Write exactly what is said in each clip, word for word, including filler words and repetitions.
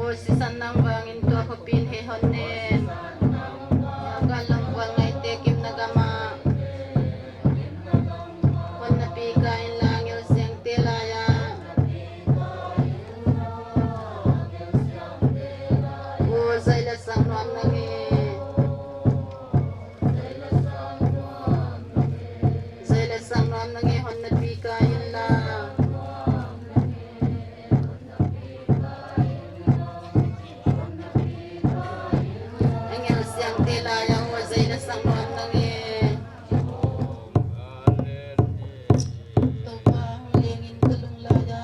Sisan nang vangin tua khopin hei hon ne. Ka lawm vual ngaite kimna gam ah hon na pi ka inla, angel siangte lai a. Aw, zai leh sang nuam nang e. Zai leh sang nuam nang e, hon na pi ka inla. Angel siangte lai a, aw, zai leh sang nuam nang e. Toupa hong leng in ka lung lai a.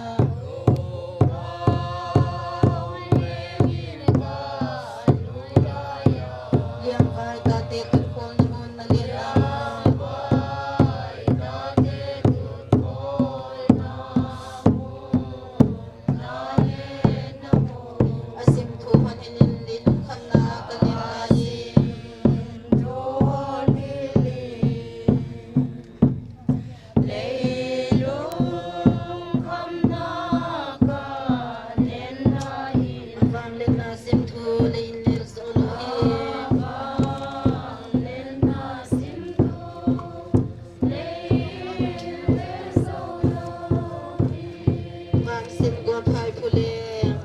Liangvai tate tut khawlna mun na lian a. A sim thu hon hilh in, leilung khamna ka lian lai hi. Leilung khamna ka lian lai hi. Vangliatna sim thu lei in lel zou lou hi. Vangliatna sim thu lei in lel zou lou hi. Vangsim Gualphai Phu Leng.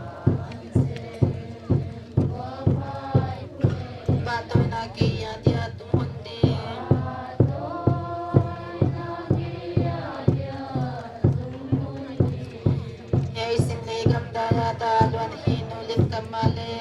Pahtawina kei a dia tung hun ding. Hiai sim lei gam dai a ta luan hi, nu lim kam mahleh.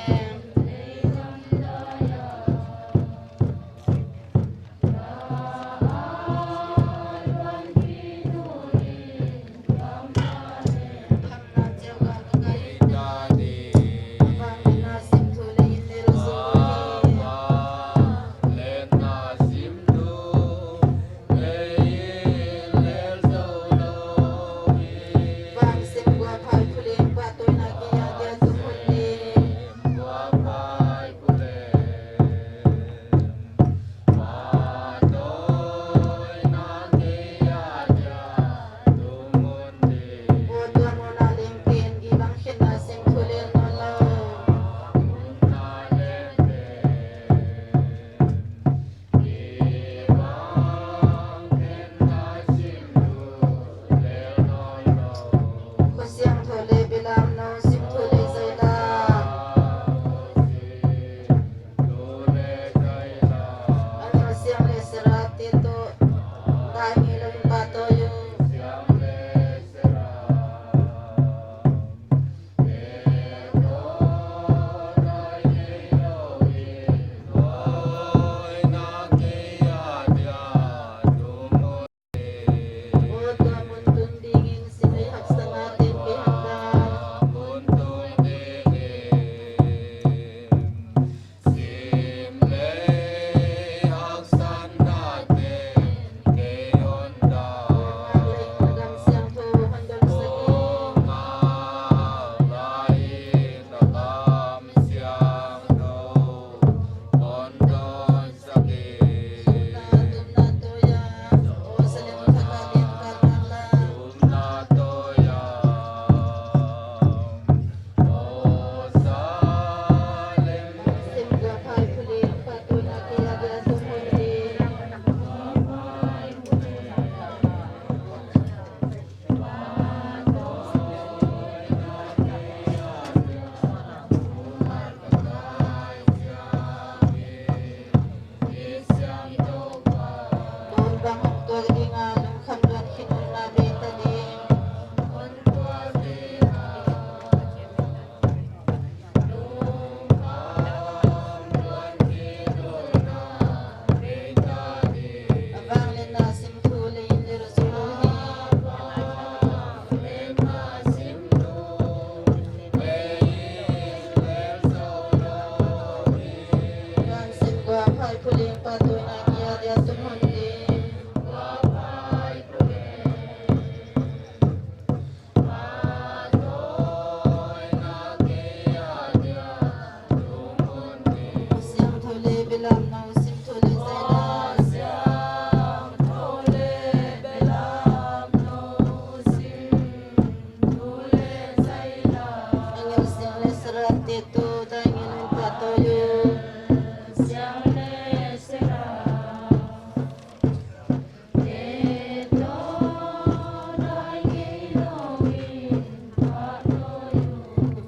Toh dang in pahtawi uh.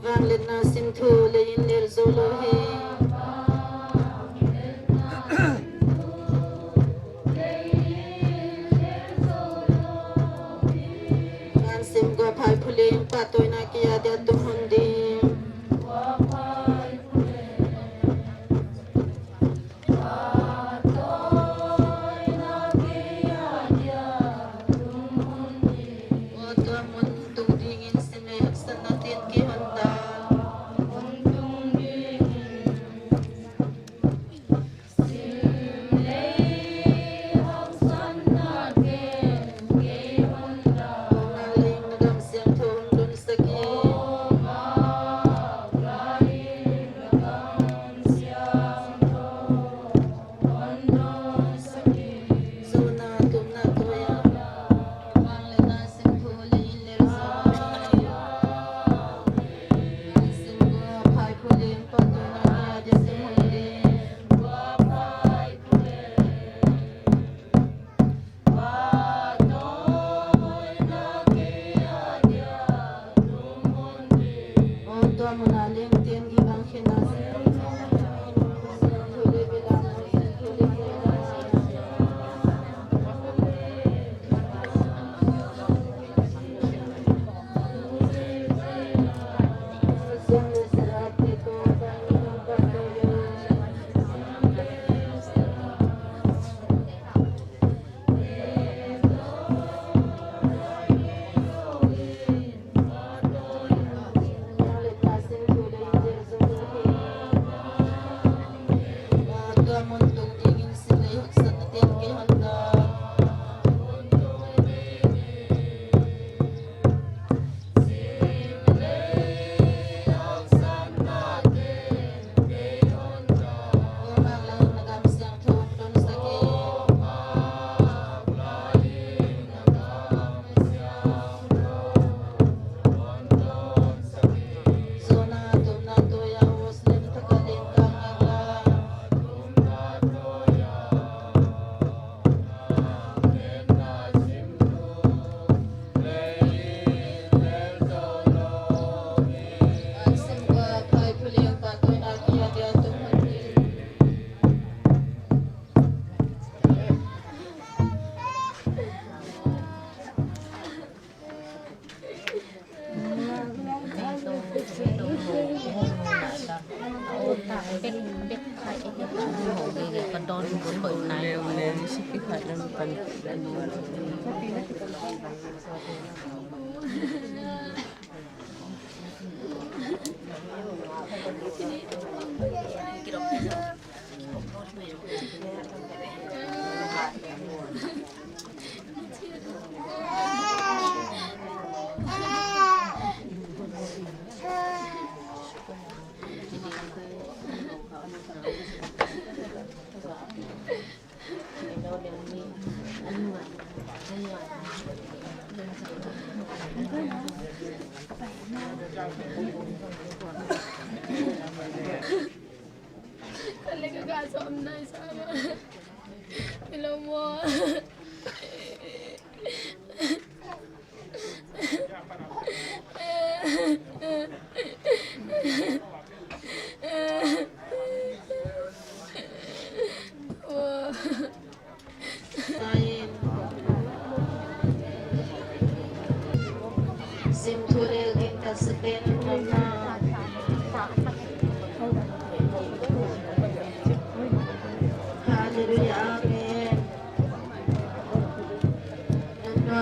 Vangliatna simthu leh in lel zou lou hi. Van sim gua phaiphu leng pahtawina kei a dia tung hun ding. Aw tua mun tung dingin sim leh haksatna ten kei hon dal. Simthu lel ding ka seten na. Hallelujah, amen. Nunua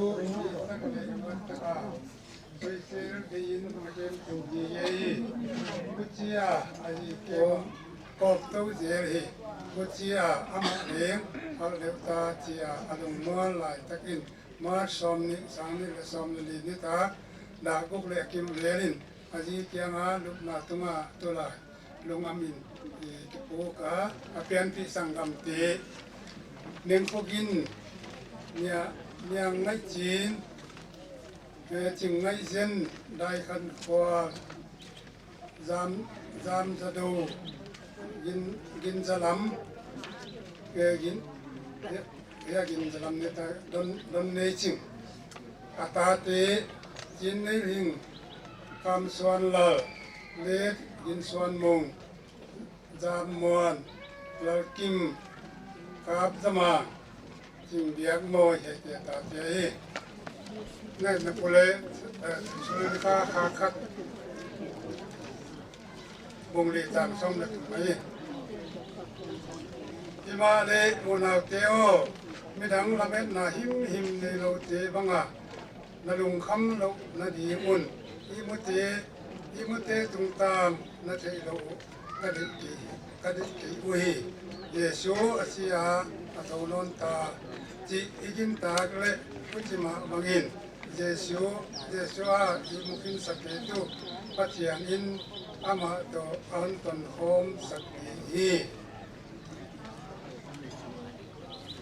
Jesu, i sak le mat taka, soisel deiin a kem tung di ye hi. Huchia a zi keu kop tou zel hi. Huchia amah leng, hal leuh ta chia a lungmuan lai takin, March sawmnih, sangnih leh sawmleli nitak, dak guk leh a kim velin, a zi kianga lupna tunga tulai, lungamin, i, kipuk a, a pianpih sanggamte, Nengkhogin, Nia, Niangngaihchin, eh, Chingngaihzen, Daikhankhual, Zam, Zamzado, Gin, Ginzalam, eh, Gin, eh, eh, Ginzalam ne ta, Don, Donneiching. A tate, Chinneihing, Kamsuanlal, leh Ginsuanmung, Zammuan, Lalkim, Kapzama, Chingbiakmawi, hiaite a tate hi. Ngaihna pu leh, eh, Thesalonika kha khat, bung li chang sawm leh thum ahi. Himahleh unaute aw, midang lametna himhim neiloute banga, na lungkham louhna ding un, ihmute, ihmute tungtang na theihlouh uh ka deih kei, ka deih kei uhi. Jesu a si a, a thou nawn ta, chih i gintak leh huchimah bangin, Jesu, Jesu a ihmu khinsak kei tuh, Pathianin amah toh a hon tonkhawmsak ding hi.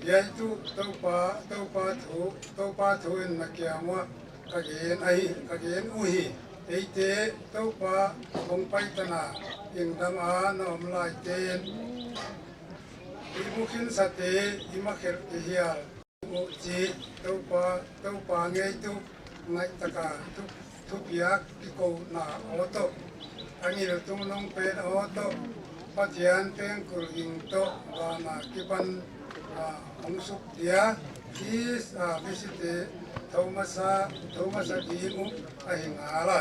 Hiai tuh Toupa, Toupa thu, Toupa thu in na kiang uah ka gen ahi, ka gen uhi. Eite Toupa hong pai tana hing dama na om laite'n i mu khinsate, i ma khelh kihial uh chih Toupa, Toupa ngei tuh ngaih taka thu, thupiak kikouna aw toh, a ngil tungnung pen aw toh, Pathian pengkul ging toh, vana kipan, ah, hong suk dia, kis, ah, bisite, thou masa, thou masa ding uh ahi ngala.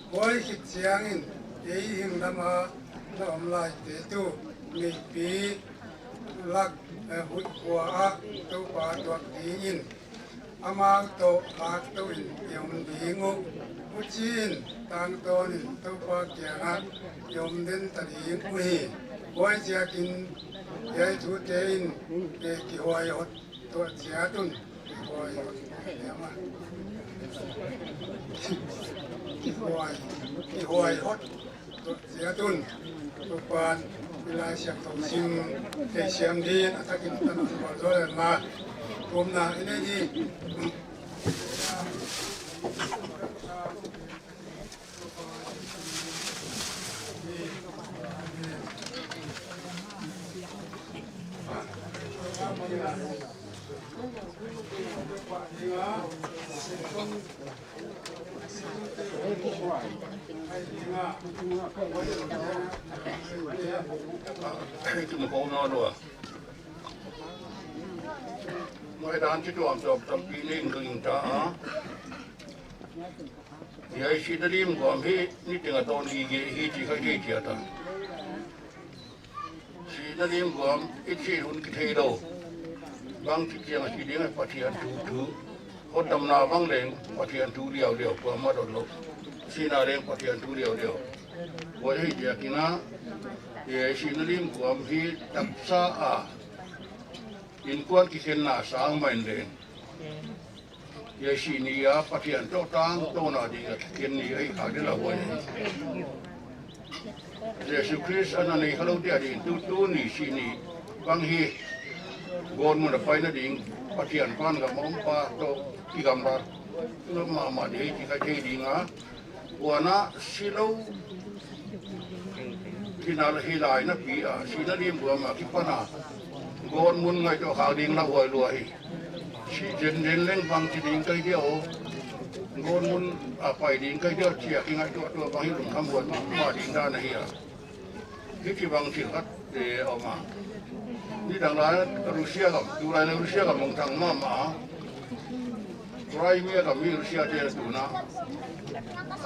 Huai khit chiangin, ei hing dama na om laite tuh, mipi lak, eh, huih khua ah Toupa tuak dingin, amau toh lak touin i om ding uh. Huchiin tangtawnin Toupa kiangah i om den ta ding uhi. Huaiziakin hiai thute in, eh, kihuai hot tuah chiat un. Kihuai hot. Kihuai, kihuai hot. Tuah chiat un, Toupan i Laisiangthou sim, thei siam din, a thakin tan a zual zual na, tumna i nei di. Kin ko na dua. Mai dan chi tuam tuam tampi nei ka ing ta a. Hiai sihna lim guam hi ni teng a dawn gige hi chih ka thei chiat a. Sihna lim guam i chih hun kithei lou. Bangchi chiang a si ding a Pathian thu thu. Hotdamna bang leng Pathian thu liauliau, kuamah dot lou. Sihna leng Pathian thu liauliau. Huai hi ziakin a, hiai sihna lim guam hi taksa a innkuan kikhenna sang mai leng, hiai sih ni a Pathian toh tangtouna ding a kikhen ni ahi kha ding a huai. Jesu Khrist a na nei khalou te adin tuh tuni sih ni bang hi gawtmun a paina ding Pathian pan gam a om pa toh kigamla mahmah ding hi chih ka thei ding a. Huan a si lou hi na, hi lai napi a, sihna lim guam a kipan a gawtmun ngaihtuah khak ding lauhuai lua hi. Si zenzen leng bangchi ding ka hi dia aw. Gawtmun a pai ding ka hi dia aw chia kingaihtuah tuah bang hi lungkham huai mahmah ding dan ahi a. Hichibang thil khat te a om a. Nidang lai Russia gam, tulai Russia gam hong thang mahmah a. Crimea gam hi Russia te tuna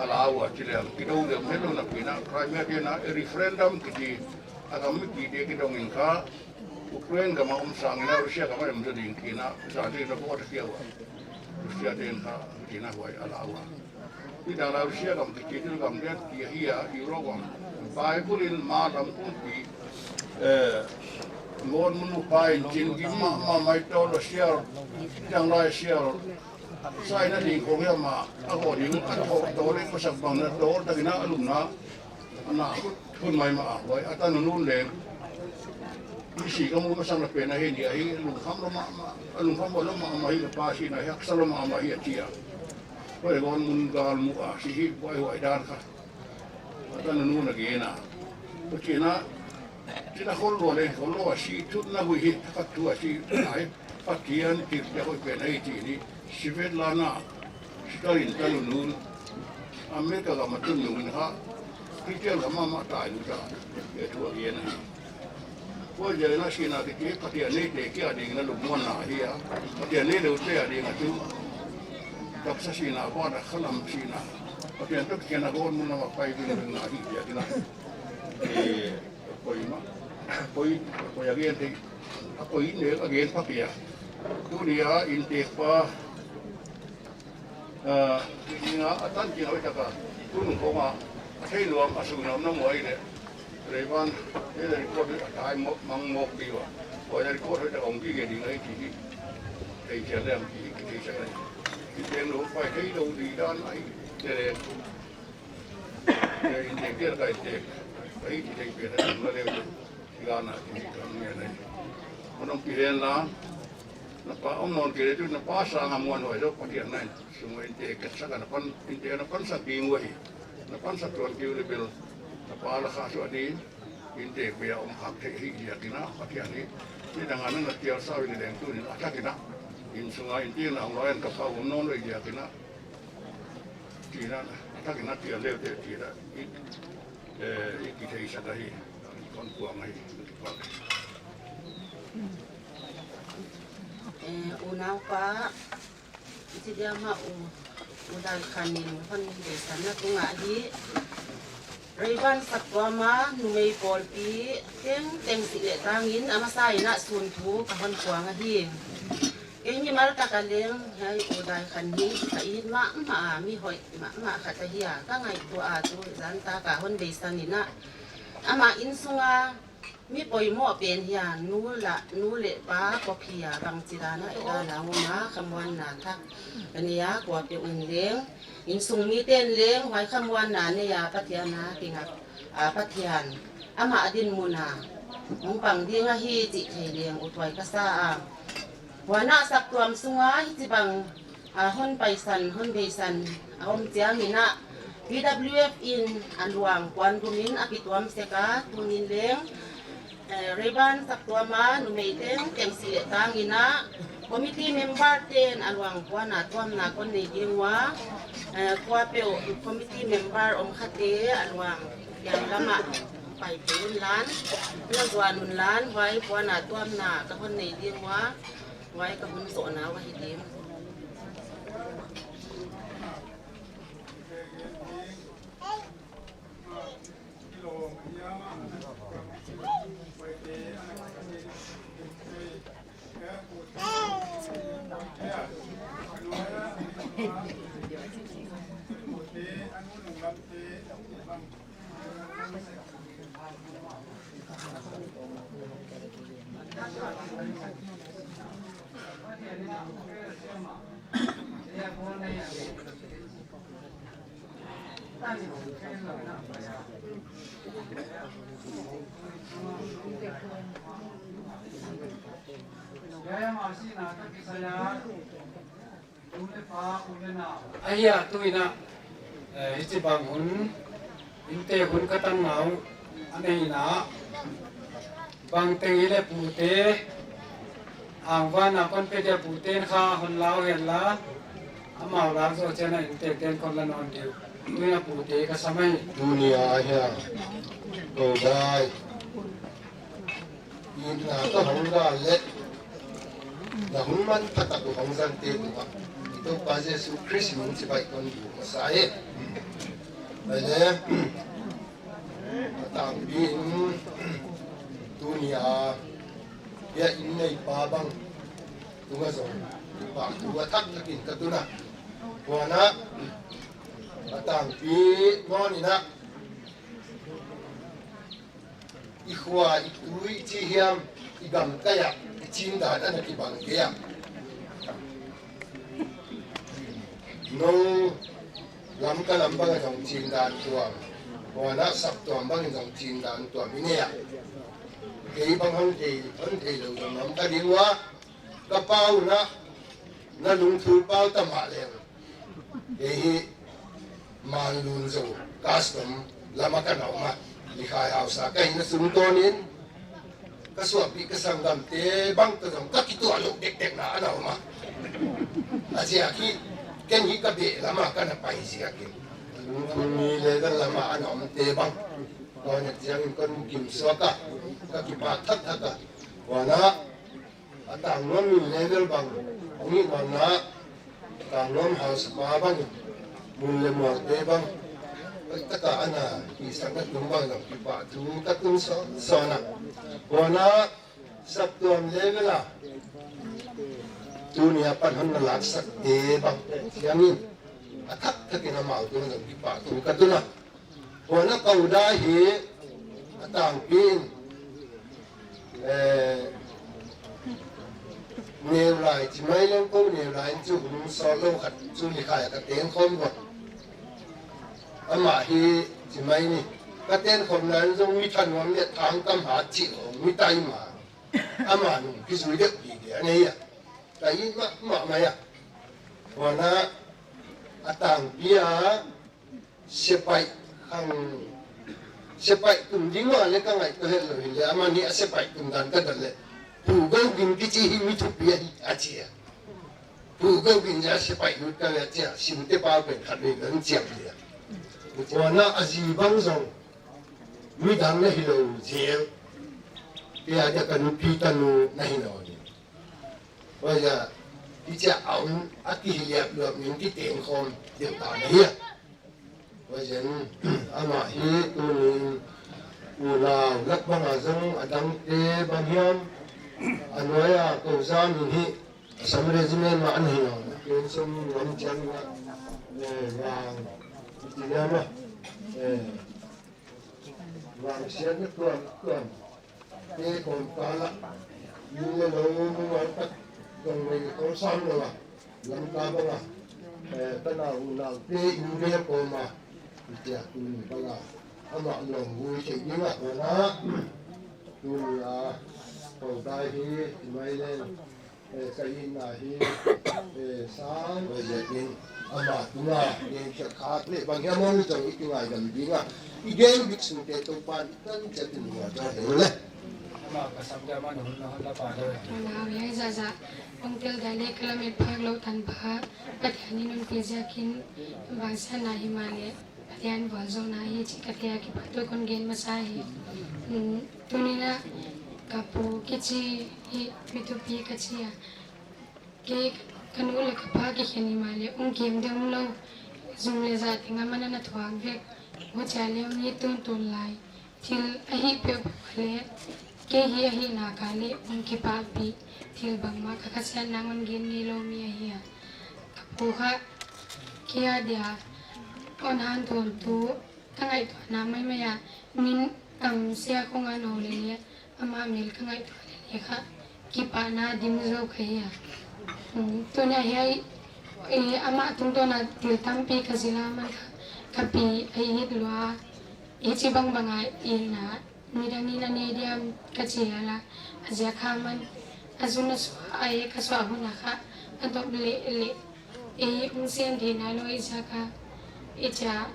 a la ua chi leng, kidou leh met lou napi in a, Crimea te'n a referendum kichi, a gam mipite kidong in kha, Ukraine gam a om sangin a Russia gam a om zaw ding chi in a, zan te na bawt a kia ua. Russia te'n kha, chi in a huai a la ua. Nidang lai Russia gam kichi thil gam lian kia hi a, Europe gam. Bible in ma lam pumpi, eh, gawtmun upa in chin gim mahmah mai tawlou sial, nidang lai sial. Saina ding khong hiam a, a gawt ding, a tawlou leh kosak bang na tawlou takin a lum na, na khut hun mai mah a, huai a tanu nunung leng. I si ka mu masang na pen a hi ni a hi, lungkham lou mahmah, lungkham lou mahmah hi ka pa sihna hi, haksa lou mahmah hi a chi a. Huai gawtmun gal mu a, si hi, huai huai dan kha. A tanu nunung a gen a. Huchiin a, chi in a khol lou leh, khol lou a si, thut na hui hi, khat thu a si, ai, Pathian, thil te hoih pen ahi chi ni, Svetlana, Stalin tanu nunung, America gam a tun nung in kha, Christian gam a mah tai lou ta, e thu a gen a. Huaiziakin a sihna kichi Pathian neite kia ding in a lungmuanna hi a. Pathian neilou te a ding a chu. Taksa sihna huan a khalam sihna. Pathian toh kikhen a gawtmun a mah pai ding ding na hi ziakin a. Eh, poimoh. Poi, poi a gen thei. A poi ne a gen pha kia. Tuni a inntekpa. Ah, ni nga a tan ki noi taka, tunung khong a, a thei nuam, a sui nuam na muai leh. Revan, e le record a tai mawk, mang mawk pi ua. Huai le record hoih taka hong kige ding ahi chi hi. Thei chian leng ki, ki thei chian leng. Ki teng lou pai thei lou di dan ahi. Te le. Te in te ke kai te. Ahi chi thei pe na, na le. Ki gana, ki ni kan ni na. Manong ki hen la. Na pa om nawn kei leh chu na pa sang a muanhuai zaw Pathian in a sung a inntek ka sak a na pan, inntek na pansak ding uh ahi. Na pansak tuan kei uleh bel na pa la khahsuah ding, inntek bia om khak theih hi ziakin a Pathian hi. Nidang a na na tial sau in leng tuni'n a thakin a, innsung a inntek na hong lawm ka pa om nawn lou ziakin a, tina a thakin a tial leu te tina i, eh, i kitheisak ahi. Kon kuang ahi. Eh, unaupa, i chi dia mah u, u Daikhan in hon beisan na tung ahi. Rayburn Saptuam a numei pawlpi tengteng sih leh tang in a masa in a sun thu ka hon puang ahi. Kei mimal tak a leng hiai u Daikhan hi ka it mahmah a, mi hoih mahmah khat ahi a, ka ngaihtuah a tu zan tak a hon beisan in a, amah innsung a mi poimoh pen hi a, nu leh, nu leh pa kop hi a, bangchidan a i dan a om a, khamuanna thak ka nei a, kuapeuh in leng, innsung mite'n leng huai khamuanna nei a, Pathian a kingak a, Pathian amah dinmun a hong pang ding ahi chih thei leng uthuai ka sa a. Huan a Saptuam sung a hichibang a hon paisan, hon beisan a om chiang in a, P W F in a luang kuan gum in a kituam sek a, tuni'n leng, eh, Rayburn Saptuam a numei tengteng sih leh tang in a, committee member te'n a luang kuan a tuamna kon nei ding ua, eh, kuapeuh committee member om khate a luang kiang lam a pai pei un lan, la zuan un lan, huai kuan a tuamna ka hon nei ding ua, huai ka hun zohna uh ahi ding. Ahia, tu in a, eh, hichibang hun, inntek hun ka tan ngau, a nei in a, bangteng hileh pute, angvan a kon pe dia pute kha hon lau hen la, amau lak zoh chiang a inntek ten kon la nawn diu. Tu in a pute ka sa mai. Tuni a hia, ko dai. Itna ka hong dal leh, na hun manpha tak uh hong zante tung a, i Toupa Jesu Khrist min chibai kon buk masa e. Ahihleh, a tangpi in, tuni a, biakin neipa bang tung a zong, kipahthu a thak takin ka tun a. Huan a, a tangpi nawn in a, i khua, i tui, i chi hiam, i gamkai ah i chin dan ana kibang kei a. Nou Lamka lam bang a zong chin dan tuam, huan a Saptuam bang in zong chin dan tuam i nei a. Kei bang hon thei, hon thei lou zong om ka ding ua, ka pau na, na lungthul pau ta mah leng. Kei hi Manlun Zo custom lam a ka na om a, Likhai hausa ka hihna sung tawn in, ka suahpih ka sanggamte bang toh zong ka kituah louh dekdek na ana om a. A ziak hi, ken hi ka beh lam a ka na pai ziak in, lungthul mi leh ka lam a ana omte bang, ka hon et chiang in kon kim suak a, ka kipak thakthak a. Huan a, a Tangnuam min level bang, hong hih nawn na, Tangnuam hausapa bang, mun leh mualte bang, hoih tak a ana hihsak na tung bang zong kipahthu ka tun sawn, sawn a. Huan a, Saptuam level a, tuni a pan hon na laksakte bang chiang in, a thakthak in amau tung zong kipahthu ka tun a. Huan a, ka u dai hi, a tangpi in, eh, neu lai, chi mai leng kou neu lai in chu hun sawt lou khat chu Likhai ah ka ten khawm gon. Amah hi chi mai ni, ka ten khawm lai in zong mi thanuam leh thangkam hat chih om, mi tai mah. Amah nung kizui deuh gige a nei a. ka it mahmah mai a. Huan a tangpi a sepaih hang, sepaih tum ding mahleh ka ngaihtuah hetlou hileh, amah nih a sepaih tum dan ka dot leh, Pu Gogin kichi hi mi thupi ahi a chi a. Pu Gogin a sepaih lut ka ve a chi a, simte pau pen khat vei kan chiang dia. Huan a zi bang zong midang na hilou zel. Tua dia ka nupi tanu na hi nawn in. Huaiziak, i chia a um, a kihilhiam luat in kiteng khawm deuh ta na hi a. Huaiziakin, amah hi tuni'n unau lak bang a zong a dangte bang hiam, a nuai a kou zan in hi, Assam Regiment mah ana hi nawn. Ken sum lam chiang na, eh, vang, i ti liam a, eh, vang siat na tuan, tuan. Te kawmkal ah, inn leh lou mumal tak zong mei khol sam lou a, Lamka bang a, eh, tana unaute inn vel kawm a, i chia tuni bang a, amah lawmvui theih ding a, huan a, tuni a, kou dai hi, i mai leng, eh, ka itna hi, eh, sang, eh, ziakin, amah tunga, ken khat leh bang hiam om zong i kingaidam ding a. I gen bik sungte Toupa'n i tan chiat in huai ta hen le. Amah ka sam dia man hun na hon la pa le. Amah hiai zahzah, hong tel dia leh ka lamet phak lou tanpha, Pathian in hon pia ziakin, bangsan na himahleh, Pathian vualzawlna hi chih ka thei a, kipahthu kon gen masa hi. Mm, tuni'n a ka pu kichi hi mi thupi ka chi a. Kei ka nu leh ka pa kikhen himahleh hong kem deuh omlou. Zum leh zah teng a man ana thuak vek. Huchia leh hong it tuntun lai. Thil a hih peuhpeuh a leh, kei hi a hihna ka leh hong kipahpih. Thil bangmah ka khasiatna hon gen ngeilou mi ahi a. Ka pu kha, kei a dia, hon hanthawntu, ka ngaihtuahna maimai a, min kamsia khong a nou leh leh, amah mel ka ngaihtuah leh leh kha, kipahna dim zou ka hi a. Hmm, tuni a hiai, eh, amah tungtawn a thil tampi ka zil a man kha, ka pi a it lua, hichi bangbang a itna, midang in a nei diam ka chi a la, a ziak kha man, a zun a suah a e ka suah hun a kha, a dop leh leh, ei hong sem theihna lou i ziak a, i chia,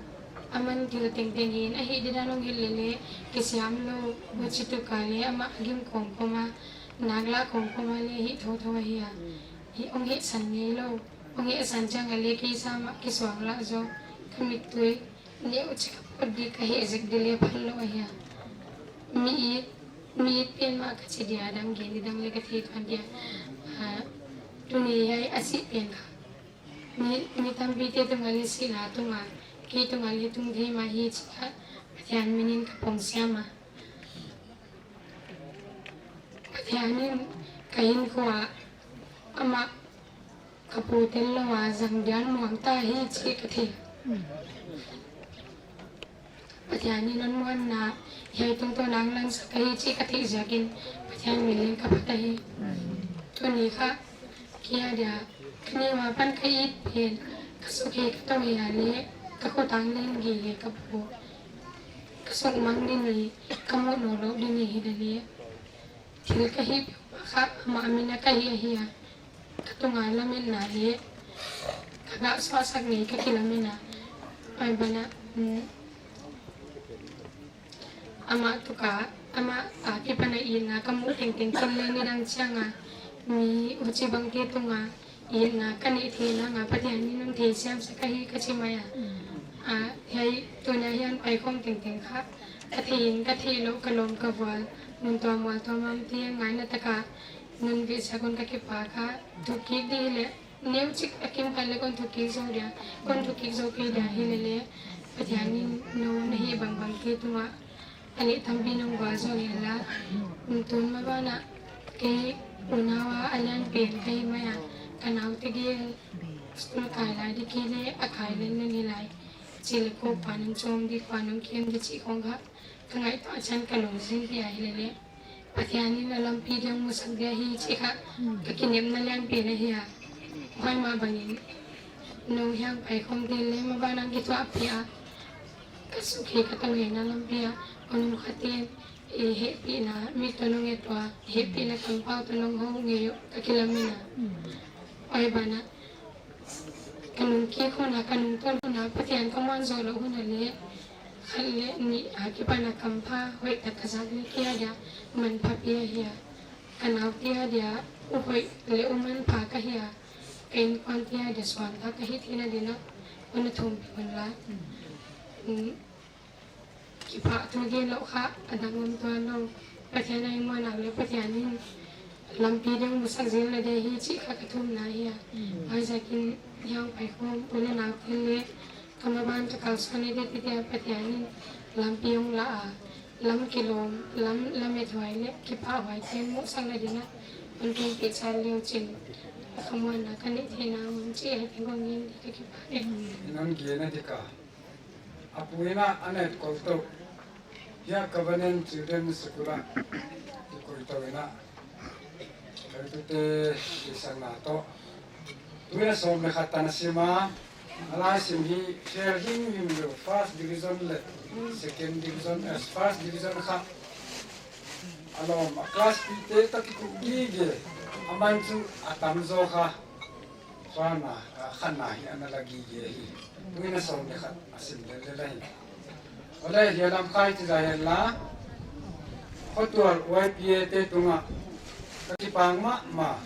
aman thil tengteng hi in, a hih didan hong hilh leh leh, kisiam lou, huchi tuk a leh, amah a gim kawmkawm a, nak lah kawmkawm a leh, hih thouthou ahi a. Hih hong hehsan ngeilou, hong hehsan chiang a leh, kei sam a kisuang lah zaw, ka mittui, neuchik a pawt di ka heh zek di leh phal lou ahi a. Mi it, mi it pen mah ka chi dia, dang gen di dang leh ka thei tuan dia. Ah, tuni hiai a sih pen kha. Mi, mi tampite tung a leh sih la tung a, kei tung a leh tung thei mah hi chih kha, Pathian min in ka pawm siam a. Pathian in ka hinkhua ah amah ka pu tel lou a zang dia muang ta hi chih ka thei. Pathian in hon muanna hiai tungtawn a hon lansak ahi chih ka theih ziakin Pathian min leng ka phat ahi. Tuni kha, kei a dia, ka neu a pan ka it pen, ka suk hi ka tou hi a leh, ka khut a leng gige ka pu. Ka suk mang di ni, ka muh nawnlou di ni hi leh leh. Thil ka hih peuhmah kha, amah min a ka hih ahi a. Ka tung a lametna leh, ka gah suahsak ngei ka kilamen a. Huai ban ah, mm, amah tuk a, amah a kipan a itna ka muh tengteng ken leh nidang chiang a, mi huchi bangte tung a, itna ka neih theihna nga Pathian in hon theisiam sak ahi ka chi mai a. Ah, hiai tuni a hiai hon paikhawm tengteng kha, ka theih in ka theihlouh, ka lawm ka vual, mun tuam mual tuam a om te ngaihna tak a, non vehsiak un ka kipak a, thuk kik di leh, neuchik a kim khat leh kon thuk kik zou dia, kon thuk kik zou kei dia hi leh leh, Pathian in nou na hih bangbang kei tung a, a leh tampi non vualzawl inla, tun maban ah, kei unau a a lian pen ka hi mai a, ka naute gel, school kai lai di kei leh, a kai lel lel hi lai, chi leh kou pa non chawm di, pa non kem di chih khong kha, ka ngaihtuah chiang ka lungzin dia hi leh leh. Pathian in a lampi deuh musak dia hi chih kha, ka kinepna lian pen ahi a. Huai mah bangin, nou hiai hong paikhawm te leh maban ah kithuahpih a. Ka suk hi ka tou hihna lampi a, kon um kha ten, I hehpihna mi toh nong et ua, hehpihna kampau toh nong hou ngei uh ka kilamen a. Huai banah, ka nung kik hun a, ka nung tolh hun a, Pathian ka muan zoulou hun a leh, khat leh nih a kipan a kampha hoihtak ka zak leh kia dia manpha pi ahi a. Ka naute a dia u hoih leh u manpha ka hi a. Ka innkuante a dia suantak ka hi theihna dingin, hon thum pi un la. Mm. Kipahthu gen louh kha a dang om tuan lou. Pathian a i muanna leh Pathian in lampi deuh musak zel na dia hi chih kha ka thumna hi a. Huaiziakin hiai paikhawm u leh naute leh ka maban ka kalsuan na dia tete Pathian in lampi hong la a, lam kilawm, lam lamethuai leh kipahhuai te'n muhsakna dingin hon thum pi chiat leu chin, ka muanna ka neih theihna mun chih ahi teng kong gen di ka kipak e. Nang gen a dik a. A pu in a, a na et kol tou. Hiai Covenant Children School a i koih tou in a, ka tute i sang na toh. Tuni a sawm leh khat tan a sim a, a lai sim hi fail himhim lou, first division leh second division, eh, first division kha. A lawm, a class pite toh kikuh gige, a man chu a tamzaw kha. Chuan a, a khatna hi ana la gige hi. Tuni a sawm leh khat a sim lellel ahi. Ole, hiai lam kha i chi zai hen la. Khotual Y P A te tungah ka kipahhuai mahmah.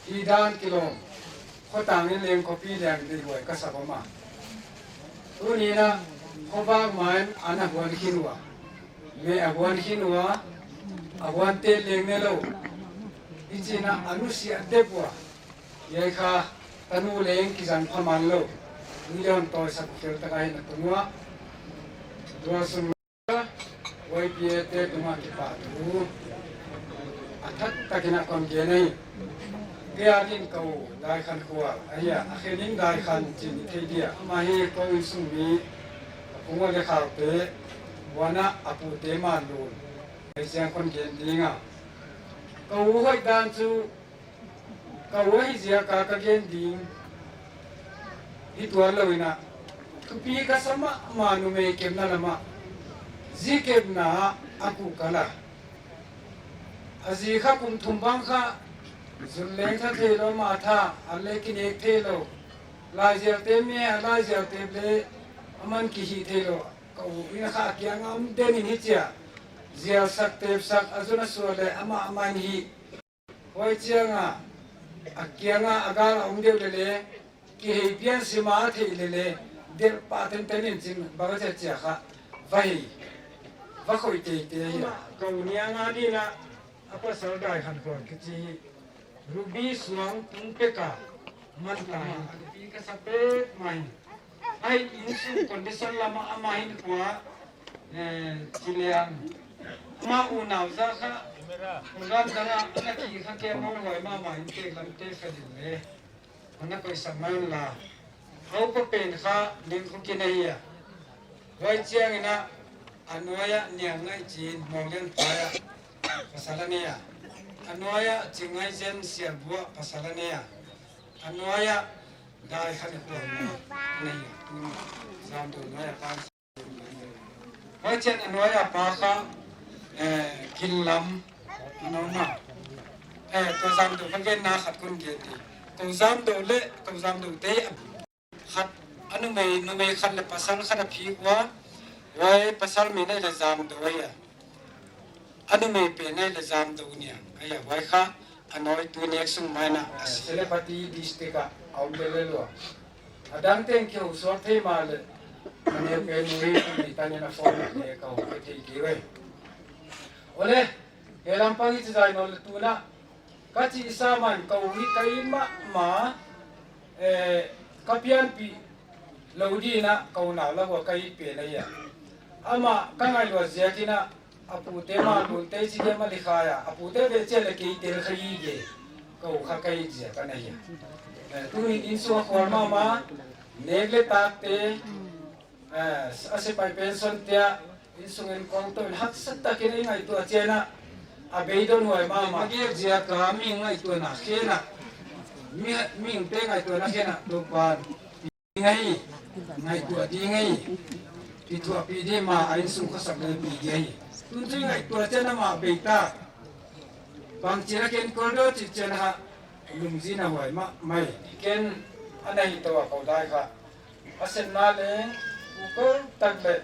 Hi dan kilawm. Khotang in leng khopi leng deihhuai ka sa mahmah. Tuni in a khovak mah in ana huan khin ua. Meh a huan khin ua. A huan te leng ne lou. Hichi'n a nusia deuh ua. Hiai kha tanu leng kizang pha man lou. Million toh sak fel tak a hi na tung ua. Tualsung Y P A te tungah kipahthu a thak takin a kon gen ahi. Kei a din ka u Daikhankhual ahi a, a khe ding Daikhan chi'n i thei dia. Amah hi kou innsung mi, a pung ua leh khaute, huan a a pute ma lun. Ei siang kon gen ding a. Ka u hoih dan chu ka u ahi ziak a ka gen ding hi tuan lou in a, thupi ka sa mahmah numei kepna lam ah. Zi kepna ah a kuh kal a. A zi kha kum thum bang kha zun leng tha theilou, mah tha a leh kinek theilou. Laizial te meh a, laizial te leh a man kihih theilou. Ka u in kha a kiang a om den in hichia zial sak, tep sak, a zun a sual leh amah a man hih. Huai chiang a, a kiang a a gal a om deuh leh leh, kihei pian sim a theih leh leh, delh pah tenten in chin bang a chia chia kha, va hei, va khoih teitei hi a. Ka u niang a din a, a pasal Daikhankhual kichi hi, Ruby suang tung pek a, man ta hi, a pi ka sa pek mai. Ai, innsung condition lam ah amah hin kua, eh, chi liang. Amah unau zah kha, program dang a, ana ki kha ke mawng huai mahmah in te lam te kha ding leh. Ana koih sak mai un la. A upa pen kha, Nengkhokin ahi a. Huai chiang in a, a nuai ah Niangngaichin, Mawnglen pai a pasal a nei a. A nuai ah Chingngaizem, Sialbu ah pasal a nei a. A nuai ah Daikhankhual a nei a. Zamdou nuai a pa. Huai chiang a nuai a pa kha, eh, Kinlam. Ana om a. Eh, tua Zamdou kha genna khat kon gen di. Kou Zamdou leh, kou Zamdou te. Khat, a numei, numei khat leh pasal khat a phik ua, huai pasal min ahihleh Zamdou ahi a. A numei pen ahihleh Zamdou Niang ahi a, huai kha a nuai tu nek sung mai in a. Senapathi district ah a om lellel ua. A dang teng kihou suak thei mahleh, a neu pen ui, ui tan in a phone leh ka hou thei kei ve. Ole, hiai lam pang i chi zai nawn leh tuna. Ka chih sa man ka u hi ka it mahmah, eh, ka pianpih lou ding in a ka unau lak ua ka it pen ahi a. Amah ka ngaihluat ziak in a, a pute ma lun te chi dia ma likhai a, a pute ve chiat leh kei tel kha i ge, ka u kha ka it ziak ana hi a. Eh, tuni innsung a khual mahmah, nek leh tak te, eh, a sepaih pension te ah, innsung in kong toh in haksa takin i ngaihtuah chiang a, a beidong huai mahmah. A gel ziak a mi ngaihtuahna khen a, mi, mihingte ngaihtuahna khen a, Toupa'n ding ahi, ngaihtuah ding ahi. Kithuahpih di mah a, innsung khosak leh pi di ahi. Tun chu ngaihtuah chiang a mah bei ta. Bangchi a ken kol deuh chih chiang a, lungzin a huai mahmah hi. Ken ana hih tou a kou dai kha. A sepna leng, u kol tak leh,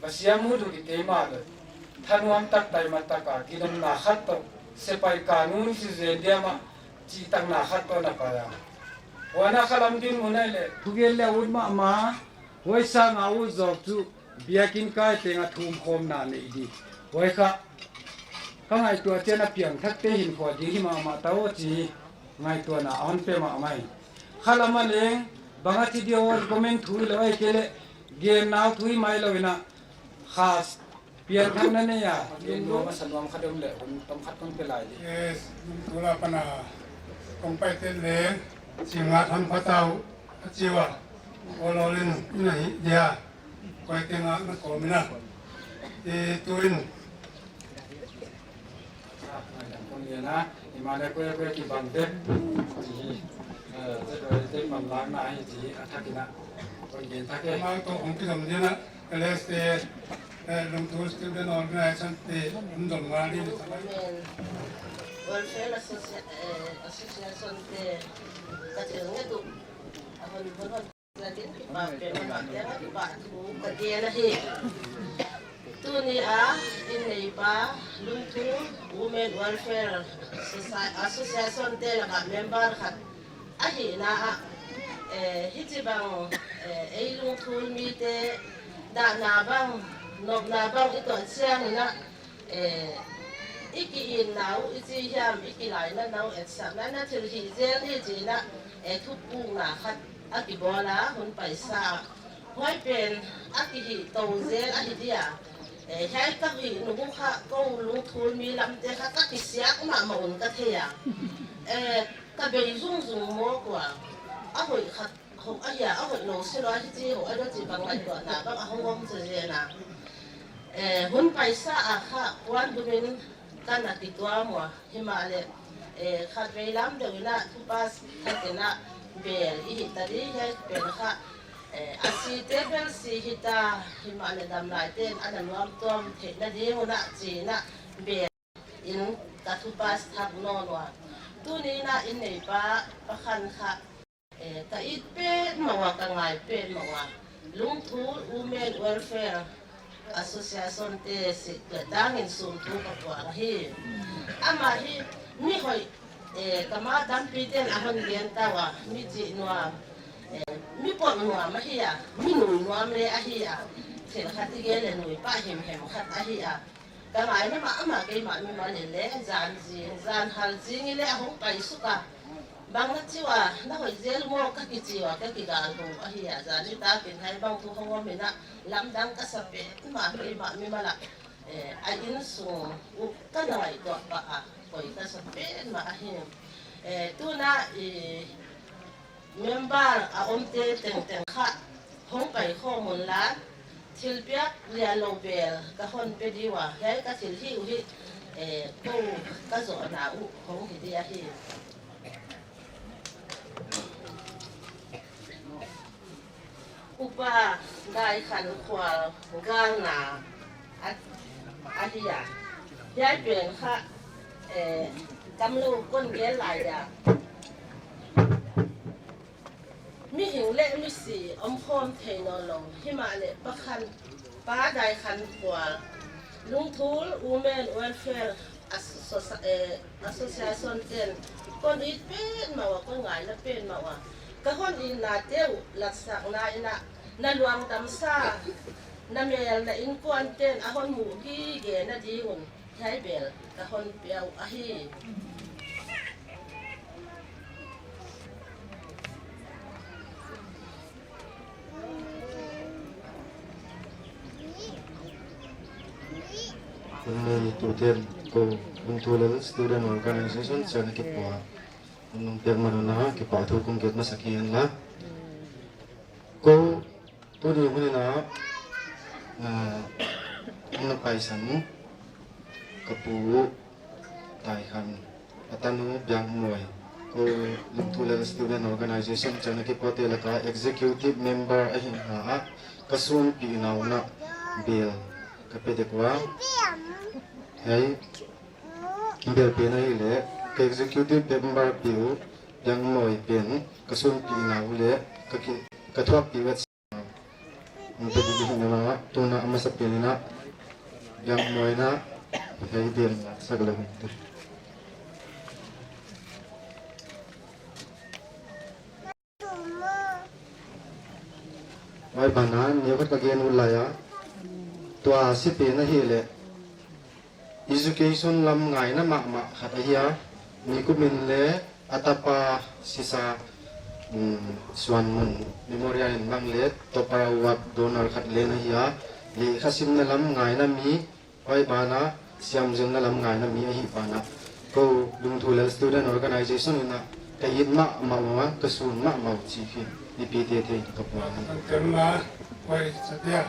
va siam uh duk i te mah leh, thanuam tak, taima tak a, ginomna khat toh, sepaih kanun si zen diam a, chihtakna khat toh na pai a. Huan a khalam dinmun ahihleh, thugen leh ut mahmah, huai sang a ut zawk chu, biakinn kai teng a thumkhawmna nei di. Huai kha, ka ngaihtuah chiang a piangthakte hinkhua di hi mahmah ta aw chi, ngaihtuahna a hon pe mahmah hi. Khalam a leng, bang a chi di aw comment thu hilou ahihkeileh, gen nau thu hi mai lou in a, khas piangthakna nei a. Gen nuam a sa nuam khat om leh, hun tom khat kon pe lai di. Yes, lungthul apan a kong paite leng, singa tham phatau, a chi ua, ol ol in, ina hi dia. Koi teng a na kawm in a. I tuin. Kon lian a, himahleh koi a koi kibang dek. Chi hi, eh, zet oi te manlakna hi chi hi a thak in a. Kon gen thak e. Amau toh hong kizom ding a, L S T, eh, Lungthul Student Organization te, hong zom ngal ding. Women Welfare Associ-, eh, Association te, ka thil nget uh. A hon, hon, hon. Zatin kipak pen mah pen kipak thu ka gen ahi. Tuni a, in neipa, Lungthul Women Welfare Soci-, Association te laka member khat ahihna ah, eh, hichibang, eh, ei lungthul mite dahna bang, nopna bang i tuah chiang in a, eh, i ki-itna uh, i chi hiam, i kilainatna uh, etsakna na thil hih zel hi chi in a, eh, thupukna khat a kibawl a, hun paisa. Huai pen a kihih tou zel ahi dia. Eh, hiai ka hih nung uh kha, kou lungthul mi lamte kha ka kisiak mahmah un ka thei a. Eh, ka bei zungzung mawk ua. A hoih khat hoih ahi a, a hoih lou se lou ahi chi, hoih a deuh chih bang ngaihtuahna bang a hong om zel zen a. Eh, hun paisa a kha, puan dum in ka na kituam ua, himahleh, eh, khatvei lam deuh in a, thu pass thak in a, bel i hih ta di, hiai pen kha, eh, a site bel si hih ta, himahleh damlaite'n a na nuamtuam theihna ding un a chi in a, bel in ka thu pass thak nawn ua. Tuni in a in neipa Pa Khan kha, eh, ka it petmah ua, ka ngai petmah ua. Lungthul Women Welfare Association te sik leh tang in sum thu ka puang hi. Amah hi mi hoih, eh, ka ma tampite'n a hon gen ta ua, mi chih nuam, eh, mi pawt nuam ahi a, mi nui nuam leh ahi a. Thil khat i gen leh nui pah himhim khat ahi a. Ka ngaina mahmah, keimah mimal in leng, zan zing, zan hal zing in leng a hong pai suk a. Bang na chi ua, na hoih zel maw ka kichi ua, ka kigal tou ahi a, zan nitak in hiai bang thu hong om in a, lamdang ka sa petmah, keimah mimal a, eh, a innsung uh ka na ngaihtuah pah a, koi ka sa petmah ahi. Eh, tun a, i, member a omte tengteng kha hong pai khawm un la, thilpiak lianlou bel ka hon pe di ua, hiai ka thil hih uh hi, eh, kou ka zohna uh hong hi di ahi. Upa Daikhankhual galna a, ahi a. Hiai pen kha, eh, kamlou kon gel lai a. Mihing leh misi omkhawm thei nawnlou, himahleh Pa Khan, Pa Daikhankhual, Lungthul Women Welfare Asso-, eh, Association te'n kon it petmah ua, kon ngaina petmah ua. Ka hon itnate uh latsakna in a, na luang damsa, na mel na innkuante'n a hon muh gigena ding un, hiai bel ka hon pia uh ahi. Tuni tute'n kou Lungthul Student Organization siangthou kipua, hun nong piak man un a kipahthu kong gen masa kei inla. Kou tuni hun in a, ah, hong na paisan ka pu Daikhan, a tanu Biakmoi, Kou Lungthu Lel Student Organization chang a kipawlte laka executive member ahihna ah ka sunpihna un a bel ka pe dek ua. Hiai bel pen ahihleh ka executive member pi u Liangmawi pen ka sunpihna uleh ka ki, ka thuakpih ut. Nte di di hina ma tuna a masapen in a Liangmawi in a hiai bel sak lou. Huai banah neukhat ka gen ut lai a, tua sipen ahihleh education lam ngaina mahmah khat ahi a, nikum in leng a tapa sisa, um, Suanmun Memorial in bang leng topper award donor khat leng ahi a, lehkhasimna lam ngaina mi, huai banah siamzilna lam ngaina mi ahih banah kou Lungthu Lel Student Organization in a ka it mahmah ua, ka sun mahmah uh chih hi. Mipite thei ka puang. Kan kem la, huai satia.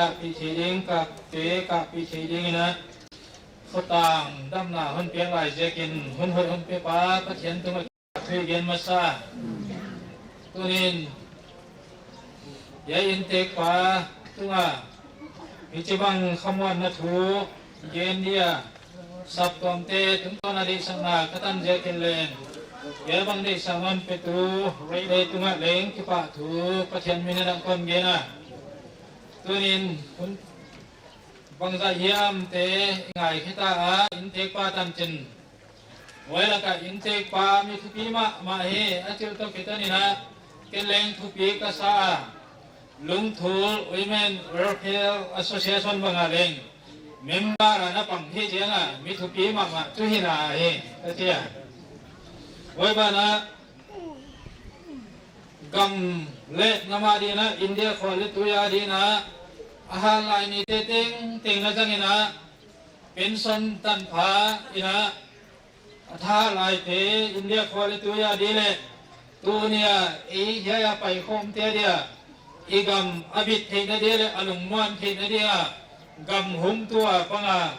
Kapih thei ding, kapte kapih thei ding in a, khotang damna hon piak lai ziakin hun hoih hon piakpa Pathian tungah thugen masa. Tuni'n hiai inntekpa tungah hichibang khamuanna thu gen dia saptuamte tungtawn a deihsakna ka tan ziakin leng, hiai bang deihsakna hon petu Reite tungah leng kipahthu Pathian min in a kon gen a. Tuni'n hun bangzah hiamte i ngaikhe ta a, inntekpa tanchin. Huai laka inntekpa mi thupi mahmah hi, a chih toh kiton in a, ken leng thupi ka sa a. Lungthul Women Welfare Association bang a leng member a na pang hi ziak a, mi thupi mahmah chu hi na hi, ka chi a. Huai ban ah gam leh nam a ding in a, India khua leh tui a ding in a, a hat lai nite tengteng na zang in a, pension tanpha in a, a tha laite India khua leh tui a ding leh, tuni a ei hiai a paikhawmte dia, i gam a bit theihna dia leh a lungmuan theihna dia, gam hum tua pang a,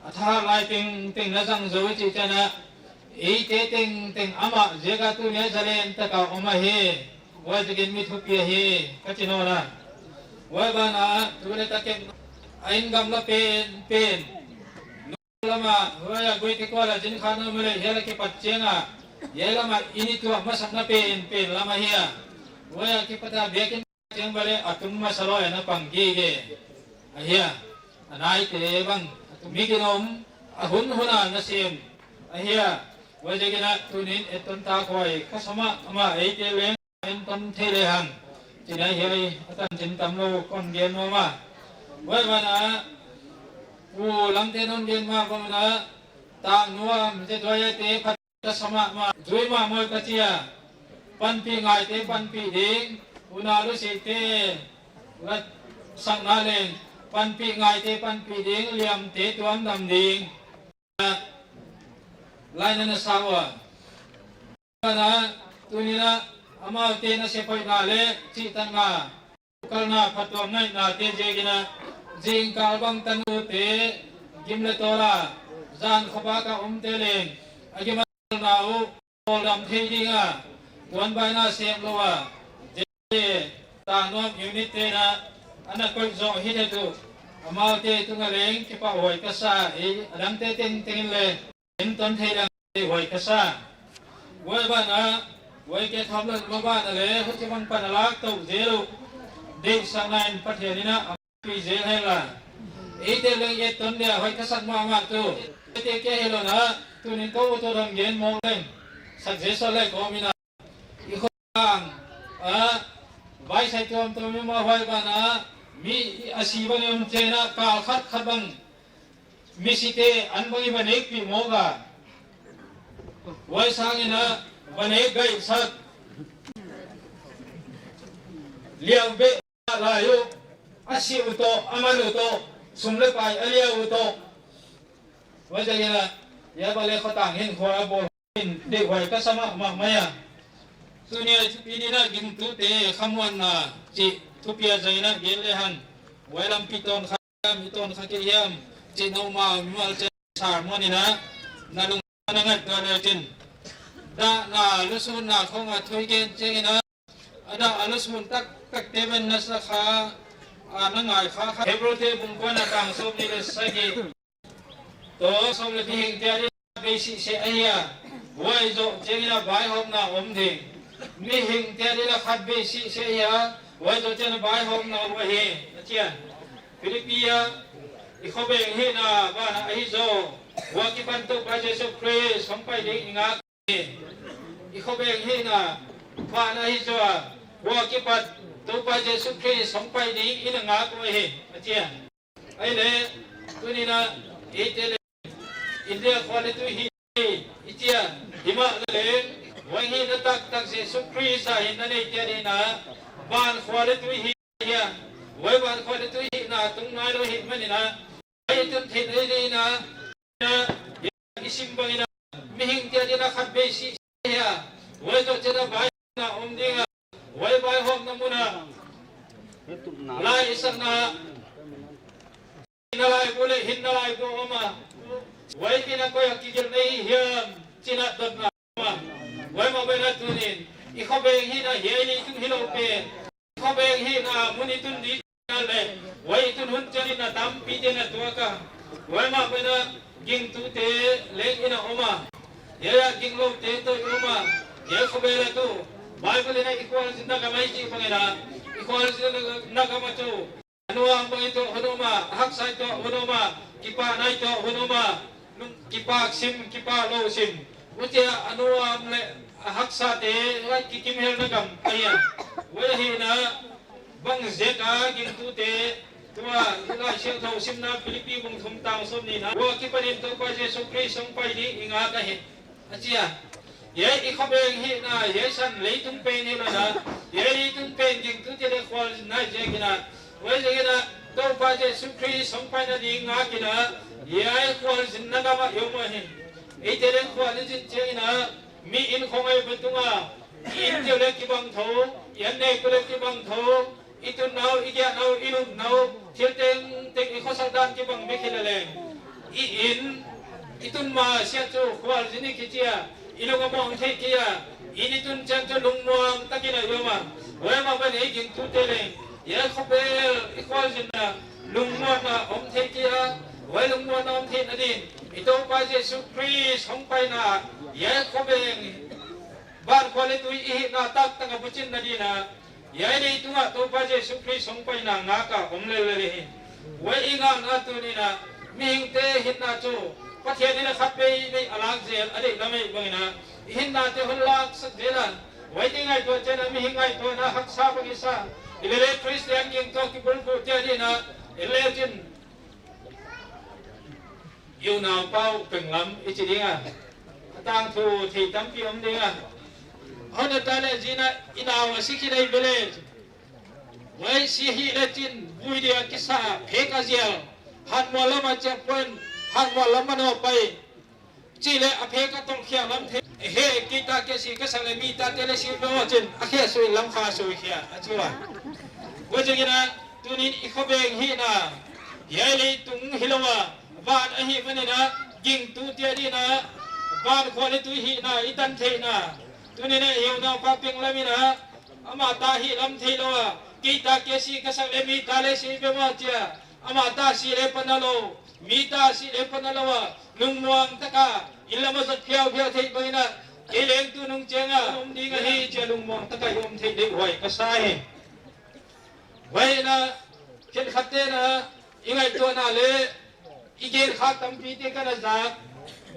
a tha lai tengteng na zang zou chih chiang a, eite tengteng amah ziak a tuni a zalen taka om ahi. Huai ziakin mi thupi ahi, ka chi nawn a. Huai ban ah tu leh ta ken a inn gam la penpen, nu lam a, huai a Guite kual a zin kha na om leh hiai la kipat chiang a, hiai lam a inn i tuah masakna penpen lam ahi a. Huai a kipat a biakin chiang bang leh a tung masa lou a na pang gige ahi a. A naite bang mi ginom a hun hun a na sem ahi a. Huai ziakin a tuni'n etton tak huai ka sa mahmah, eite leng enton thei lehang. Chih na hiai a tanchin tamlou kon gen nuam a. Huai ban ah Pu Lamte'n hon gen ma bang in a, tang nuam zet huaite phat ka sa mahmah, zui mahmah ka chi a. Panpih ngaite panpih ding, unau lusite la sakna leng, panpih ngaite panpih ding, liamte tuamdam ding. Lai na na sa ua. Huai ban ah tuni'n a, amaute na sepoihna leh chihtakna, kalna, phatuam ngaihnate ziakin a, zingkal bang tanute gim leh tawl a, zan khawbak a omte leng a gim a tawlna uh tawldam thei ding a, tuanbaina sem lou a, J J Tangnuam unit te'n a na koih zoh hi theih uh, amaute tungah leng kipahhuai ka sa, ei a dangte tengteng in leng enton thei ding huai ka sa. Huai ban ah, huai ke tham lou ma ban ah leh, huchibang pan a lak tou zel uh, deihsakna in Pathian in a pi zel hen la. Eite leng etton dia huai ka sak mahmah tu. Eite ke hilou in a, tuni'n kou tu dang gen mawk leng, sak zel sawt leh kou min a, i khotang ah vaisai tuamtuam mi ma huai ban ah, mi a si bang i om chiang a, kal khat khat bang misite an bang i va nekpih mawk a. Huai sang in a, va nek gaihsak liau beh lai uh, a si uh toh, a man uh toh, sum leh pai a liau uh toh. Huai ziakin a, hiai bang leh khotang hinkhua a bawl in deihhuai ka sa mahmah mai a. Tuni a thupi ding in a, gingtute khamuanna chih thupi a zang in a gen lehang. Huai lampi tawn kha hiam, i tawn kha kei hiam chih nou ma mimal chiang sermon in a na lung na ngaihtuah leh chin. Dahna lusunna khong a thu i gen chiang in a, a dah a lusun taktakte bang na sa kha, a na ngai kha kha. Hebrute bung kua na tang sawmnih leh sagih toh sawm leh, mihingte a ding a khat bei sih seh ahi a, huai zoh chiang in a vaihawmna om ding. Mihingte a ding a khat bei sih seh ahi a, huai zoh chiang in a vaihawmna om ahi, a chi a. Philippi a, i khawbeng hihna ban ah ahi zaw, hua kipan Toupa Jesu Khrist hong pai ding i ngak hi. I khawbeng hihna ban ah ahi zaw, hua kipat Toupa Jesu Khrist hong pai ding i na ngak uh ahi, a chi a. Ahihleh, tuni'n a, eite leng India khua leh tui hi, i chi a, himahleh, huai hihna taktak Jesu Khrist a hihna neite ding in a, van khua leh tui hi a, huai van khua leh tui hihna tung nailou ahihman in a, huai tun theih ding in a, i sim bang in a, mihingte a ding a khat bei sih seh ahi a, huai zoh chiang in a vaihawmna om ding a, huai vaihawmna mun ah, lai i sakna Lai ko om a. Huai pen a koi a kigelh nei hiam chih na dotna om a. Huai mah bangin a tuni'n i khoveng hihna hiai leitung hilou pen, i khoveng hihna mun i tun di leh, huai i tun hun chiangin a tampi te'n a tuak a. Huai mah bangin a gingtute leng in a om a. Hiai a gingloute toh i om a. Hiai khovel a tu Bible in a i khualzinna gam ahi chih bangin a, i khualzinna gam a chu a nuam bang i tuah hun om a, a haksa i tuah hun om a, kipahna i tuah hun om a, nung kipak sim, kipak lou sim. Huchia a nuam leh a haksate, huai kikimhelna gam ahi a. Huai ahihna bang ziak a gingtute, tua i Laisiangthou simna Philippi bung thum tang sawmnihna, huai akipanin Toupa Jesu Khrist hongpai ding i ngak ahi, a chi a. Hiai i khoveng hihna, hiai san leitung pen hilou in a, hiai leitung pen gingtute leh khualzinna ziakin a, huaiziakin a Toupa Jesu Khrist hongpaina ding ngakin a, hiai khualzinna gam ah i om uhi. Eite leng khual i zin chiangin a, mi in khong ei bang tung a, i in tiu leh kibang thou, i an nei kou leh kibang thou, i tunna uh, i giahna uh, i lupna uh, thil tengteng i khosak dan kibang bek hileh leng, i in i tun ma sia chu khualzin i kichi a, i lung a muang thei kei a, in i tun chiang chu lungmuang takin a i om a. Huai mah bangin ei gingtute leng, hiai khovel i khualzinna lungmuanna om thei kei a, huai lungmuanna om theihna dingin i Toupa Jesu Khrist hongpaina, hiai khoveng, van khua leh tui i hihna taktak a buchinna dingin a, hiai leitung ah Toupa Jesu Khrist hongpaina ngak a om lellel i hi. Huai i ngakna tuni'n a, mihingte hinna chu Pathian in a khat vei vei a lak zel a deihna mai bangin a, i hinnate hon laksak zel a. Huaite ngaihtuah chiangin a, mihing ngaihtuahna haksa bang i sa. Hileleh Khristian gingtu kibulphuh te adingin a, i le chin i unau pau penglam i chi ding a, a tangthu thei tampi om ding a. Hon a ta leh zin a i nau a si khit ei ve leh, huai si hi leh chin vui dia kisa phek a zial, Hatmual lam a checkpoint, Hatmual lam a nou pai. Chih leh a phek a tolh khiak lam thei. He, kei ta ke si ka sak leh mi tate leh si ve maw chin, a khe sui lam kha sui khia, a chi ua. Huaiziakin a, tuni'n i khoveng hihna, hiai leitung hilou a, van ahihmanin a, gingtute adingin a, van khua leh tui hihna i tan theihna. Tuni'n a i unau pa penglam in a, amah ta hih lam theilou a, kei ta ke si ka sak leh mi ta leh si ve maw chi a, amah ta si leh pana lou, mi ta si leh pana lou a, lungmuang taka in lam a zot phiauphia thei bangin a, kei leng tunung chiang a om ding ahi chi a lungmuang taka i om theih deihhuai ka sa hi. Huai in a, khenkhatte'n a, i ngaihtuahna leh i gen kha tampite ka na zak,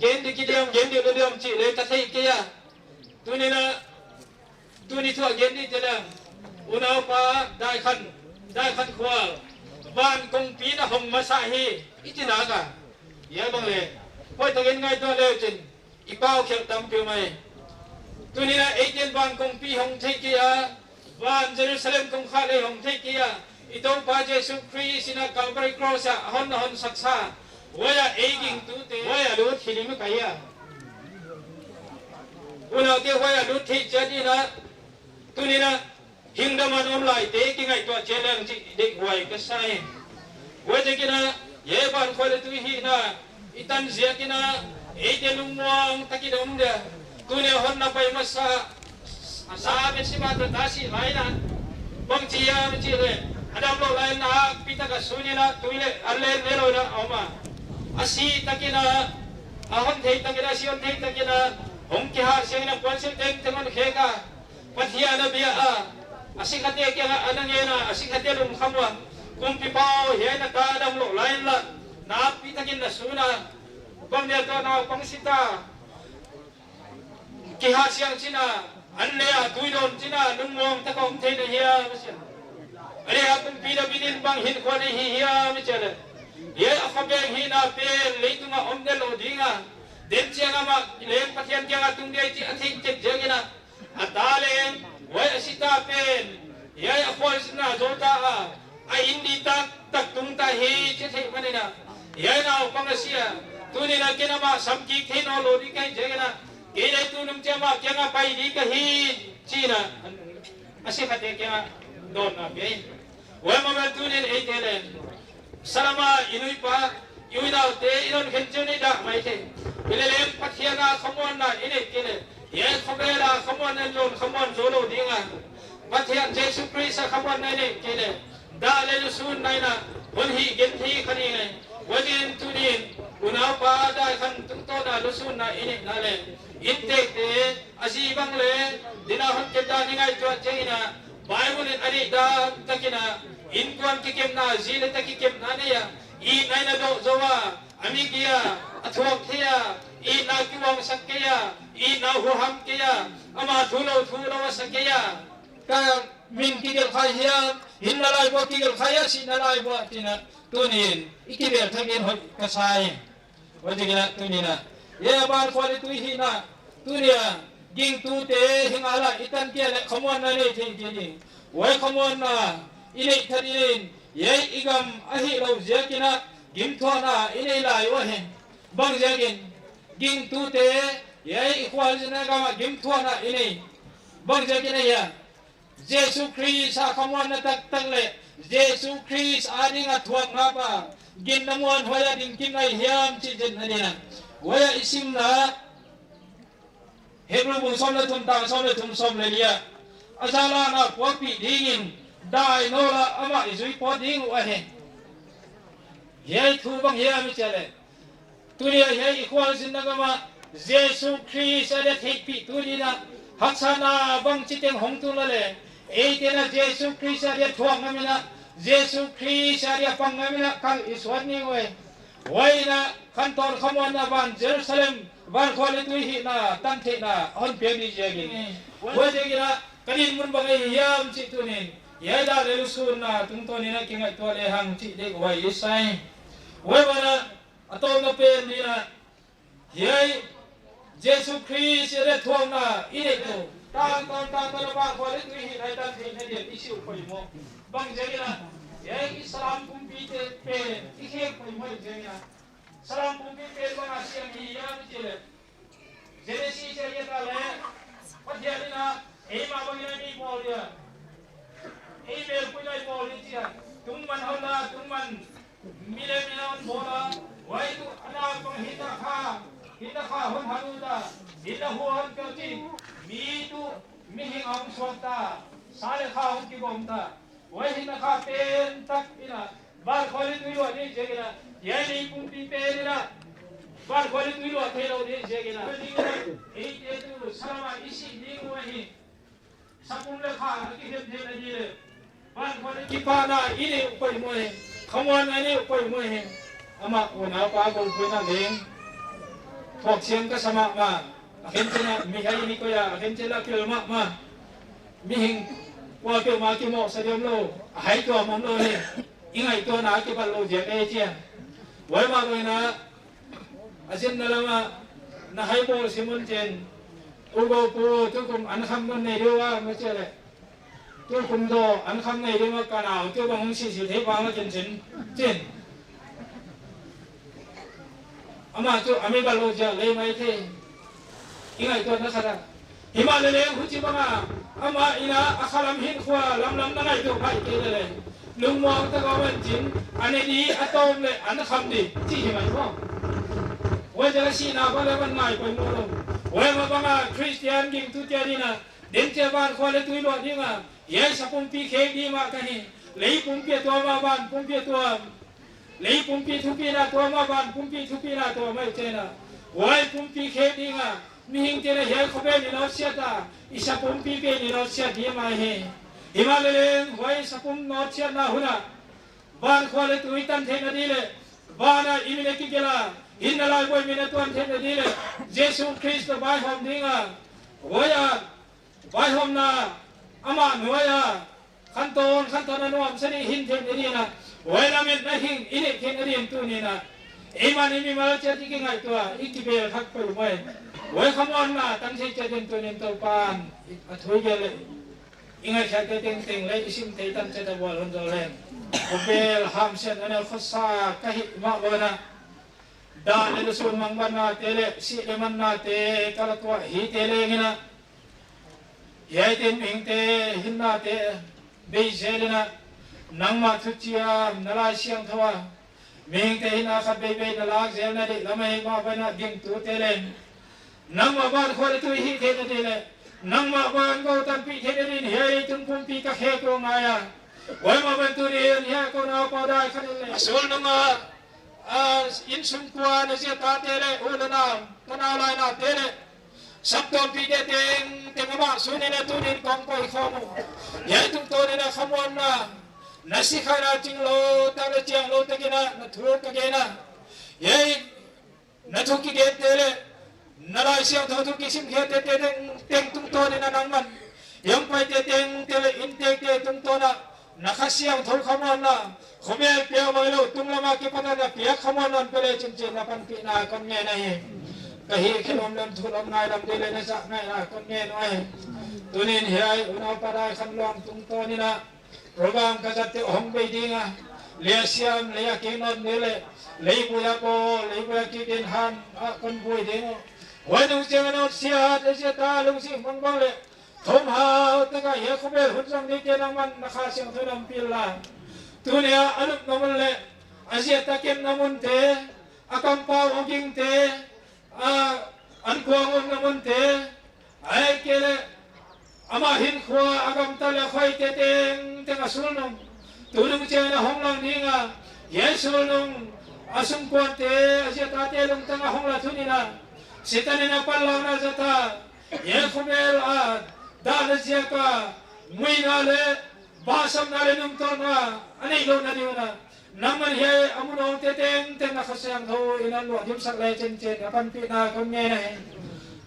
gen di ki diam, gen di lou diam chih leh ka thei kei a. Tuni'n a, tuni thu a gen dingte leng, unaupa Daikhan, Daikhan Khual, van kongpi na hong masa hi, i chi nak a. Hiai bang leh, hoihtak in ngaihtuah le chin, i pau khelh tampi om ahi. Tuni'n a eite'n van kongpi hong thei kei a, van Jerusalem kongkhak leh hong thei kei a, i Toupa Jesu Khrist in a Calvary Cross ah a hon, a hon saksa, huai a ei gingtute, huai a lut hi ding ka hi a. Unaute, huai a lut theih chiat in a, tuni'n a, hingdam a om laite kingaihtuah chiat leng chih deihhuai ka sa hi. Huaiziakin a, hiai van khua leh tui hihna i tan ziakin a, eite lungmuang takin om dia. Tuni a hon na pai masa, a sa bek si mah ta si lai in a. Bang chi hiam chih leh, a damlouh lai in a, pi taka sun in a, tui leh, a leh ne lou in a om a. A si takin a, a hon thei takin a, si hon thei takin a, hong kihahsiang in a, puansilh tengteng hon khek a. Pathian a bia a, a sikhate kiangah a na ngen a, a sikhate lungkham ua, Kumpipa aw, hiai na ta damlouh lai in la, nakpi takin na sun a, bang dia tuh naupang si ta, kihahsiang chin a, an leh a tui dawn chin a, lungmuang taka om thei na hiam, a chi a. A leh a, Kumpi David in bang hinkhua nei hi hiam, a chi a leh. Hiai a khoveng hihna pen leitung a om delh lou ding a, den chiang a mah leng Pathian kiang a tung ding chih a theih chet ziakin a, a ta leng, huai a si ta pen, hiai a khualzinna zou ta a, a in di taktak tung ta hi chih theih manin a, hiai naupang a si a, tuni'n a ken amah samkik thei nawnlou ding ka hi ziakin a, kei leh tunung chiang a amah kiang a pai ding ka hi chi in a, a sikhate kiang a dawnna pia hi. Huai mah bangin tuni'n eite leng, salam a i nuipa, i unaute i hon khen chiang in i dah maithei. Hileleng Pathian a khamuanna i neih kei leh, hiai khovel a khamuanna in zong khamuan zou lou ding a, Pathian Jesu Khrist a khamuanna i neih kei leh, dah leh lusunna in a hon hihgenthei kha ding ahi. Huaiziakin tuni'n unaupa Daikhan tungtawn a lusunna i neihna leh innteekte a zi bang leh din a hon kep dan i ngaihtuah chiang in a, Bible in a deihdan tak in a, innkuan kikepna, zi leh ta kikepna nei a, itna in a doh zou a, a mi kia, a thuak thei a, itna kiuangsak kei a, itna huham kei a, ama thu lou thu lou a sa kei a, ka min kigelh kha hiam, hinna laibu a kigelh kha hia, sihna laibu a, chi'n a, tuni'n i kivel thak in hoih ka sa hi. Huaiziakin a tuni'n a, hiai a ban khua leh tui hihna, tuni a gingtute hi ngal a i tan kei leh khamuanna nei thei kei ding. Huai khamuanna i neih thak in, hiai i gam ahih lou ziakin a gimthuakna i nei lai uhi. Bang ziakin? Gingtute, hiai i khualzinna gam a gimthuakna i nei. Bang ziakin ahia? Jesu Khrist a khamuanna taktak leh Jesu Khrist a ding a thuakna pa, ginna muanhuai a ding kim na hi hiam chih zetna ding a, huai a i simna Hebru bung sawm leh thum, tang sawm leh thum, sawm leh li a, a zalakna puakpih dingin dai nawl a amah i zui pawt ding uh ahi. Hiai thu bang hiam i chih leh, tuni a hiai i khualzinna gam a Jesu Khrist a dia theihpihtu ding a haksatna bangchiteng hong tung leh leh, eite'n a Jesu Khrist a dia thuak ngam in a, Jesu Khrist a dia pang ngam in a kal i suan ding uhi. Huai in a khantawn khamuanna van Jerusalem, van khua leh tui hihna, tan theihna hon piak ding ziakin. Huaiziakin a ka dinmun bang ahi hiam chih tuni'n, hiai dah leh lusunna tungtawn in a kingaihtuah lehang chih deih huai i sa hi. Huai ban a, a tawpna pen ding a, hiai Jesu Khrist a dia thuakna i neih tu, tangtawn tangtawn a van khua leh tui hihna i tan theihna ding i sih poimoh. Bang ziakin a, hiai i Salam pumpi te pen i khek poimoh ziakin a. Salam pumpi pen bang a siam hi hiam i chih leh, Genesis a i et leh, Pathian in a, eimah bang in a mi bawl dia, ei melpuina i bawl di chia, tungman hoihna, tungman mi leh mi na hon bawl a, huai tuh a nak bang hinna kha, hinna kha hon hal ut a, hinna hu hon pe chi, mi tuh mihing a hong suakta, sa leh kha hong kibawmta. Huai hinna kha pen tak in a, van khua leh tui luah ding ziakin a, hiai lei pumpi pen in a, van khua leh tui luah theilou ding ziakin a, eite tuh salam a i sih ding uhi. Sapum leh kha a kikhen theihna ding leh, van khua leh kipahna i neih uh poimoh hi, khamuanna i neih uh poimoh hi. Amah unaupa goupuina leng thuak siang ka sa mahmah. A khenchiang a mihai ni koih a, a khenchiang a kel mahmah. Mihing kuapeuhmah kimohsa diam lou, a hai tuam omlou hi. I ngaihtuahna a kipat lou ziak ahi chia. Huai mah bang in a, a zinna lam a, na hai bawl sim un chin, U goupu, tukum an kham non nei deuh a, ma chia leh, tukum zaw an kham nei deuh a, ka nau tuh bang hong sisi thei pah ma chin chin, chin. Amah tuh a mi bawl lou ziak leh maithei. I ngaihtuahna khat a. Himahleh leng huchibang a, amah in a a khalam hinkhua lamlam na ngaihtuah pah kei leh leng, lungmuang tak a om in chin, a ne di, a tawm leh an kham di, chih hi mai maw. Huaiziak a sihna bang leh bang ngai poimoh lou. Huai mah bang a Khristian gingtute ading a, den chia van khua leh tui luah ding a, hiai sa pumpi khek di mah ka hi. Lei pumpi a tuam a, van pumpi a tuam. Lei pumpi thupina tuam a, van pumpi thupina tuam a i chihna. Huai pumpi khek ding a, mihingte'n a hiai khovel i nawtsiat a, i sa pumpi pen i nawtsiat di mah hi. Himahleh leng huai sa pum nawtsiatna hun a, van khua leh tui tan theihna ding leh, van a i min a kigelh a, hinna laibu a i min a tuan theihna ding leh, Jesu Khrist toh vaihawm ding a, huai a, vaihawmna, amah nuai a, khantawn, khantawn a nuamsa ding hin theihna ding a, huai lam in na hing i neih theihna ding tuni'n a, eimah i mimal chiat i kingaihtuah, i kibel thak poimoh. Huai khamuanna tan thei chiat in tuni'n Toupa'n a thu i gelh leh, i ngaihkhiakte tengteng leh i sim thei tan chiat a vual hon zawl hen. Khovel hamsiatna neu khosa ka hih mah bang a, dah leh lusun mangbatnate leh sih leh mannate ka la tuah hite leng in a, hiaite'n mihingte hinnate bei zel in a, nangmah thuchiam na Laisiangthou a, Mihingte hihna khat veivei na lak zelna di lam ahi mah bangin gingtute leng nangmah ban khual tui hih theihna di leh nangmah ban gou tanpih theihna din hiai tun pumpi ka khe kong ngai a. Huai mah bangin tuni in hiai ka unau Pau Dai Khan in leh a sulnung a, a, innsung kuan a zia tate leh u leh nau, ka nau lai naute leh saptuam pite tengteng amah sun in a tuni in kong paikhawm uh. Hiai tungtawn in a khamuanna, na sikhaina chinglou tak leh chianglou tak in a na thu ka gen a. Hiai na thu kigente leh na Laisiangthou thu kisimkhiate tengteng tungtawn in a nangman hiai hong paite tengteng leh inntekte tungtawn ah na Kha Siangthou khamuanna, khovel piak mai lou tunglam a kipat a na piak khamuanna hon pe leh chinchin na panpihna kon ngen ahi. Ka hih khe lawm lem thu lawm ngai lam di leh na zak ngaihna kon ngen uh ahi. Tuni in hiai unau Pau Dai Khan Luang tungtawn in a program ka zatte hong bei ding a, lei a siam lei a keng nawn di leh lei buai a bawl lei buai a kik in han a kon buai ding uh. Huai nung chiang a na usia a zia ta lungsim bangbang leh thumhau tak a hiai khovel hun zang dingte nangman na Kha Siangthou in ompih la. Tuni a a lupna mun leh a zia ta kepna munte, a kampau a gingte, a ankuang umna munte, ahihkeileh amah hinkhua a gamtat leh a khoite tengteng a sulnung, tunung chiang in a hong lang ding a, hiai sulnung a sungkuante, a zia tate lungtang a hong la thun in a, Setan in a panlakna zat a, hiai khovel a dahna ziak a muina leh bahsapna leh nungtolhna a neih louhna ding un a, nangman hiai a mun a omte tengteng na Kha Siangthou in a luah dimsak leh chinchin na panpihna kon ngen ahi.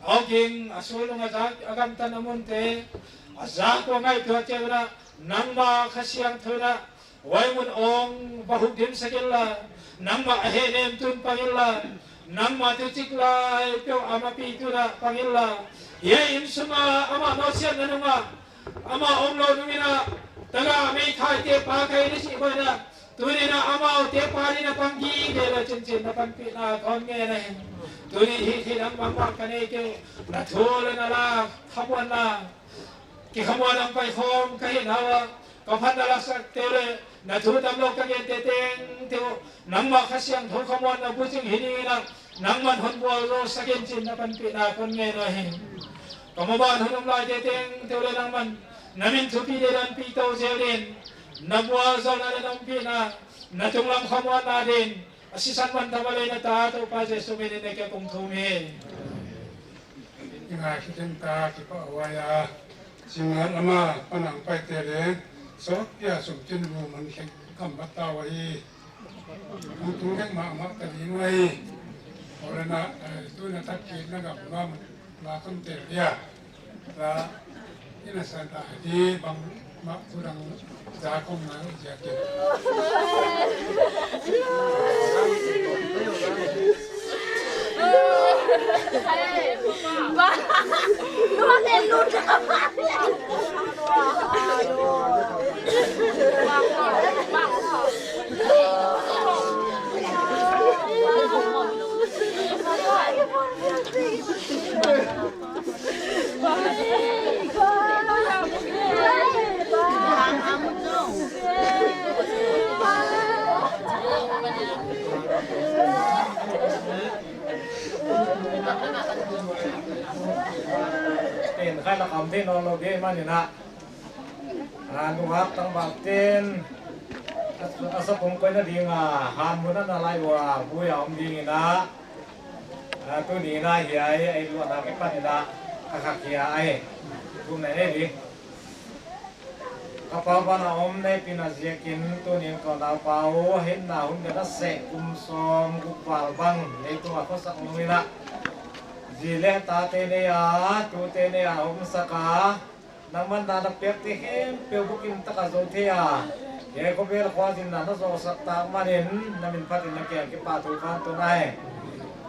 A ging a sulnung a zak a gamtatna munte, a zak ua ngaihtuah chiang un a, nangmah Kha Siangthou in a huai mun hong va huk dimsak in la, nangmah a hehnem tun pang in la, nangmah tuchik lai peuh a mapi tun a pang in la. Hiai innsung a amah nawtsiatna nung a, amah omlou nung in a, tak a meithaite pa ka hi na chih bang in a, tuni in a amaute pa in a pang gige leh chinchin na panpihna kon ngen ahi. Tuni hih theih ding bangbang ka nei kei uh, na thu leh na la khamuanna kikhamuan a paikhawm ka hihna uah, ka phatna laksakte leh na thu damlouh ka gente tengteng uh, nangmah Kha Siangthou khamuanna bu zing hi ding in a, nangman hon vualzawl sak in chi'n na panpihna kon ngen uh ahi. Ka maban hun um laite tengteng uh leh nangman na min thupi leh danpih tou zel din, na vualzawlna leh na ompihna, na tunglam khamuanna din, a sisan man tawm a lei na ta Toupa Jesu min in na kiang kong thum hi. I ngaikhiak in ka kipahhuai a, singa lama panang paite leh sawtpi a sum tin bu man kheng kam bat ta uhi. Hong tung leng mahmah ta ding uhi. Aw leh na, eh, tu na tak kik na gam ma mun la kon tel dia. La, i na san ta di bangmah thu dang za kong ngai uh ziak in. Ten khai la kam te no lo ge man in a. A, nungak tangval ten a, a sa pung koihna ding a, han mun a na lai ua, buai a om ding in a. A, tuni in a hiai, ei luatna kipan in a, ka khakhia ahi. Kum na ei di. Ka pa van a om neipihna ziakin tuni in ka unau Pau, hinna hun ka na seh kum sawmguk val bang, leitung a khosak nung in a. Zi leh tate nei a, tute nei a omsak a. Nangman na na piakte khempeuh bukim taka zou thei a. Hiai khovel khualzinna na zawhsak tak manin, na min phat in na kiang kipahthu ka hon tun ahi.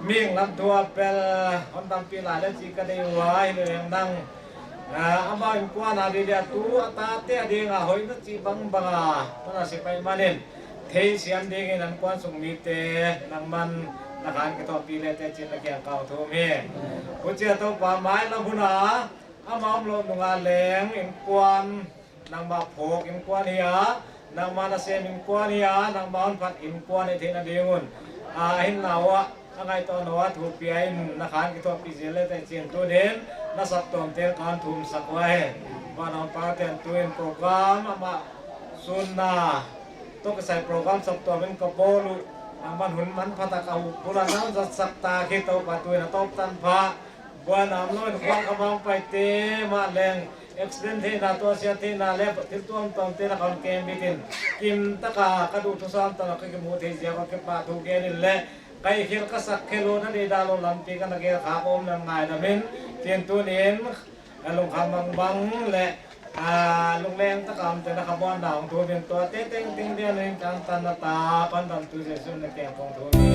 Mihing lam thu a pel, hon dampih lai leh chih ka deih ua, hileleng nang. A, amau innkuan a di dia tu, a tate a ding a hoih na chih bangbang a, na na sep ahih manin. Theisiam ding in innkuan sung mite, nangman, na khan kithopih leh teh chi'n na kiang ka hon thum hi. Huchia Toupa mailam hun a, amah omlouh nung a leng, innkuan, nangmah phawk innkuan hi a, Nangmah na sem in kuan hia, nangmah hon phat in kuan i theihna ding un. A hinna uah, a ngaihtuahna uah thupi a in na khan kithuahpih zel leh teh chiin tuni'n, na saptuam tel kan thum sak uhi. Vanah om Pa, tuin program amah sunna toh kisai program saptuam in ka bawl uh. Nangmah'n hun manpha tak a hu pula na zatsak ta hi Toupa, tuin a tawp tanpha. Buaina omlou in khua ka bang paite mah leng, accident theihna toh siat theihna leh thil tuamtuam te na kan kem bikin, kim taka ka duh thusam tana ka kimu thei ziak a kipahthu gen in leh, ka i khel ka sak khe lou na deih dah lou lampi ka na gel kha om na ngaidam in, chiin tuni'n a lungkham bangbang leh, a, lungleng taka omte na ka buaina hong thum in, tuate tengteng dia na hing tangtanna tak hon damtu Jesu na kiang kong thum hi.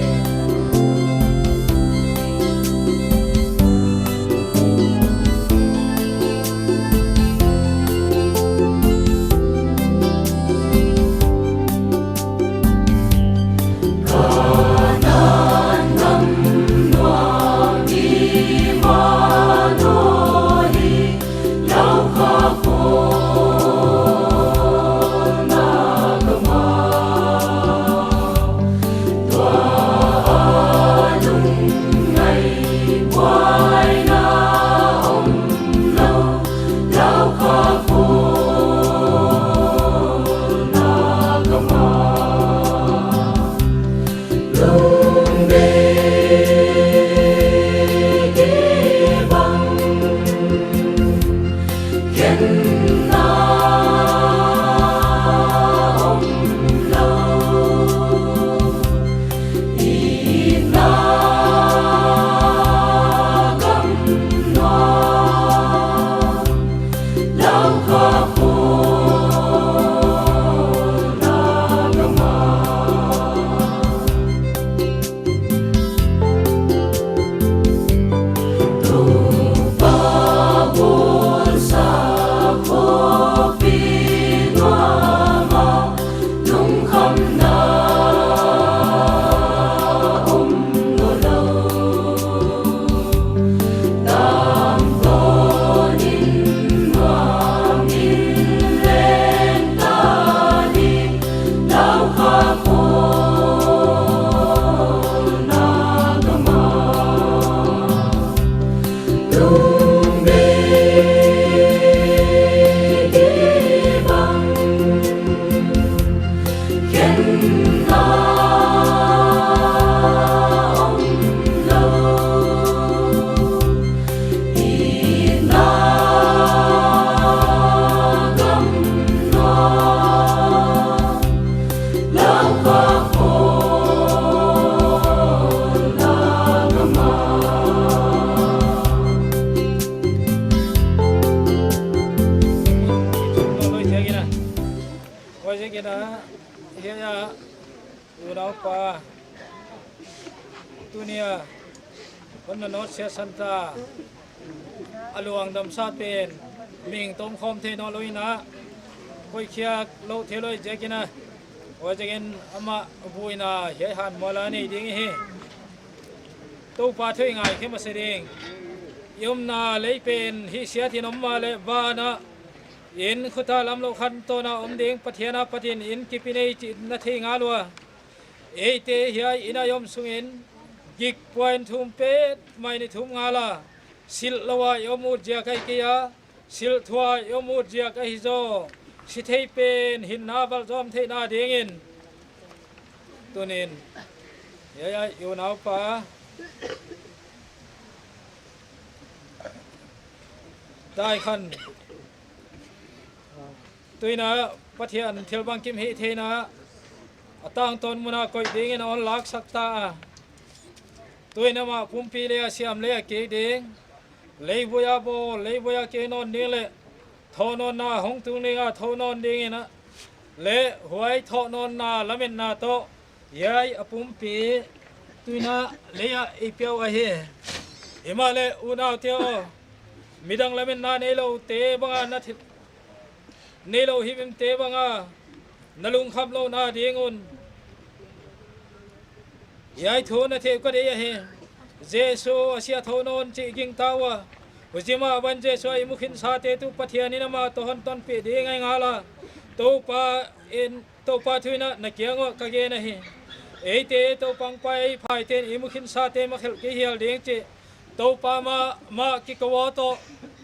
Huaiziakin a, hiai a, unaupa, tuni a hon na nawtsiat santa, a luang damsa pen, mihing tawmkhawm thei nawnlou in a, koih khiak lou theilou ziakin a, huaiziakin amah vuina hiai hanmual a nei ding hi. Toupa thu i ngaikhe masa ding. I omna lei pen hihsiat in om mahleh, van a in khuta lamlou khantawn a om ding Pathian apat in in kip i nei chih na thei ngal ua. Eite hiai inn a i om sungin gik puan thum petmah in i thum ngal a, silh lou a i om ut ziak ahi kei a, silh thua i om ut ziak ahi zaw. Sithei pen hinna valh zawm theihna dingin, tuni'n, hiai a i unaupa Daikhan, tuin a Pathian thil bangkim hihtheihna a tangtawn mun a koih dingin a hon laksak ta a. Tuin amah pumpi lei a siam, lei a kei ding, leivui a bawl, leivui a kei nawn ding leh, thounawnna hong tung ding a thou nawn dingin a, leh huai thounawnna lametna toh hiai a pumpi tuin a lei ah ei pia uh ahi. Himahleh unaute aw, midang lametna neiloute bang a na thi-, neilou himhimte bang a na lungkham louhna ding un hiai thu na theih ka deih ahi. Jesu a si a thou nawn chih gingta ua. Huchi mah bang Jesu a i mukhinsate tuh Pathian in amah toh hon tonpih ding ahi ngal a. Toupa in, Toupa thu in na kiang uah ka gen ahi. Eite Toupa hongpai phaite'n i mukhinsate makhelh kei hial ding chih Toupa mah, mah kikou aw toh,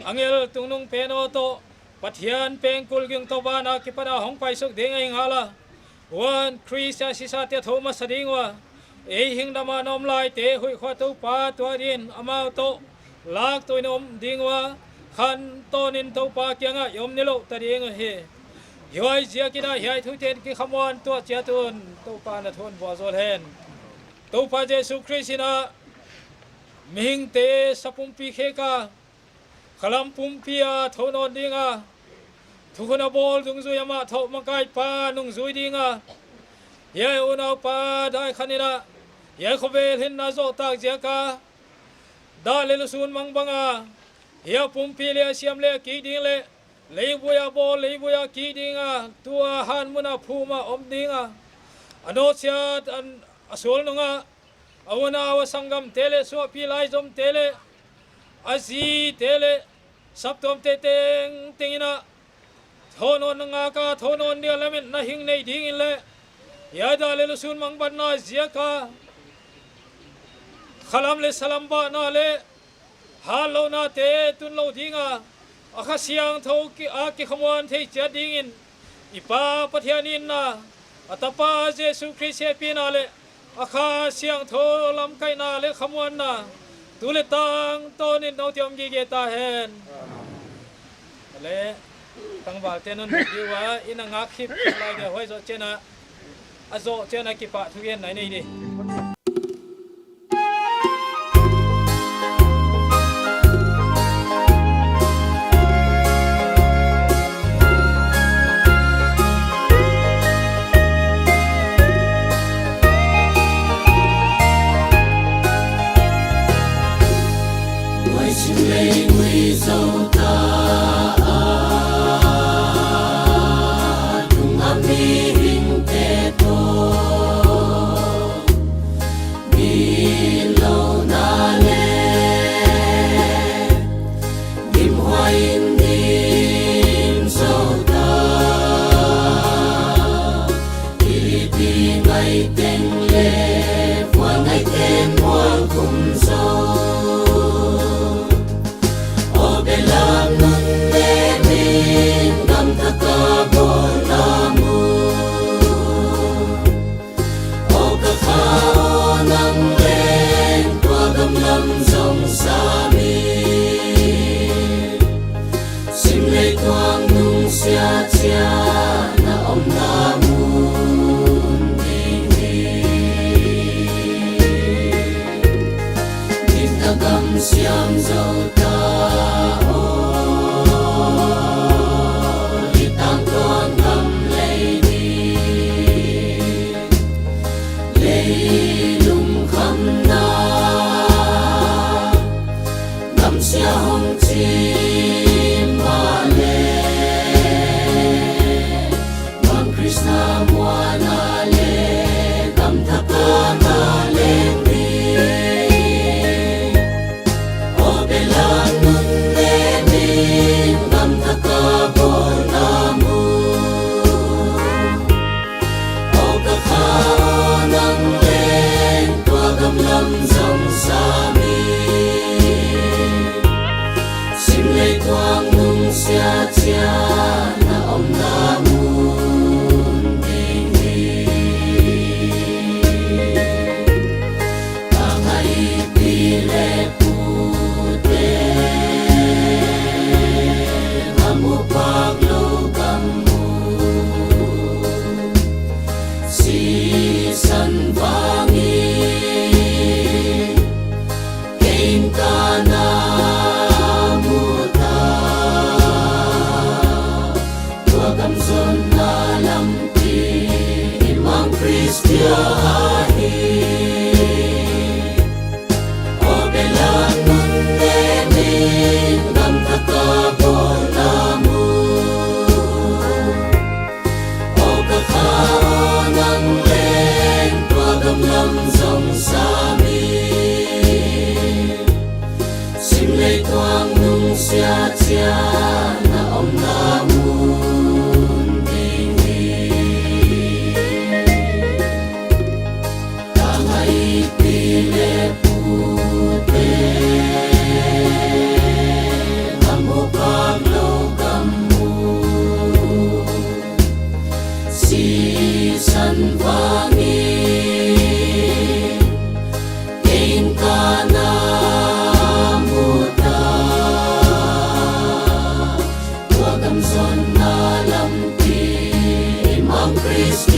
angel tungnungpen aw toh, Pathian pengkul gingtu bang a kipan a hongpai suk ding ahi ngal a. Huan Khrist a sisate thou masa ding ua, ei hing dam a na om laite huih khua Toupa tuah dingin amau toh lak tuin om ding ua, khantawn in Toupa kiang ah i om nilouh ta ding uhi. Huaiziakin hiai thute'n kikhamuan tuah chiat un Toupa'n na thu hon vualzawl hen. Toupa Jesu Khrist in mihingte sapumpi khek a, khalam pumpi a thou nawn ding a, thukhun a bawl dungzui amah thou makaipa nungzui ding a, hiai unaupa Daikhan in hiai khovel hinna zoh tak ziak a, dah leh lusun mang bang a, hiai pumpi leh a siam leh a kik ding leh, leivui a bawl, leivui a kik ding a, tua han mun a phum a om ding a, a nawtsiat an, a sual nung a, a unau a sanggamte leh suahpi laizomte leh, a zite leh, saptuamte tengteng in thou nawn ngak a, thou nawn dia lamen na hing nei dingin leh, hiai dah leh lusun mangbatna ziak a, khalam leh salam bahna leh, hatlouhnate tun lou ding a, a Kha Siangthou ki, a kikhamuan thei chiat dingin, i Pa Pathian in a, a Tapa Jesu Khrist hehpihna leh, a Kha Siangthou lamkaihna leh khamuanna, tu leh tangtawn in noute om gige ta hen. Leh, tangvalte nunung ding ua, i na ngak khit lai dia huai zoh chiang a, a zoh chiang a kipahthu gen nai nei di. Huai simlei ngui zou ta a, tungah mihingte toh gilou na leh, gimhuai in dim zou ta. Kiliti ngai teng leh, vua ngai teng mual kum zou. Aw belam nun leh min, gam thak a bawl lam uh. Aw ka Kha aw, nang leng tua gam lam zong sam in, simlei tuang nungsiat chiat na omna mun ding hi. Dim ta gam siam zou ta aw, i tangtawn gam lei ding. Leilung khamna, gam sia hong chim mahleh,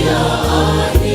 Ahi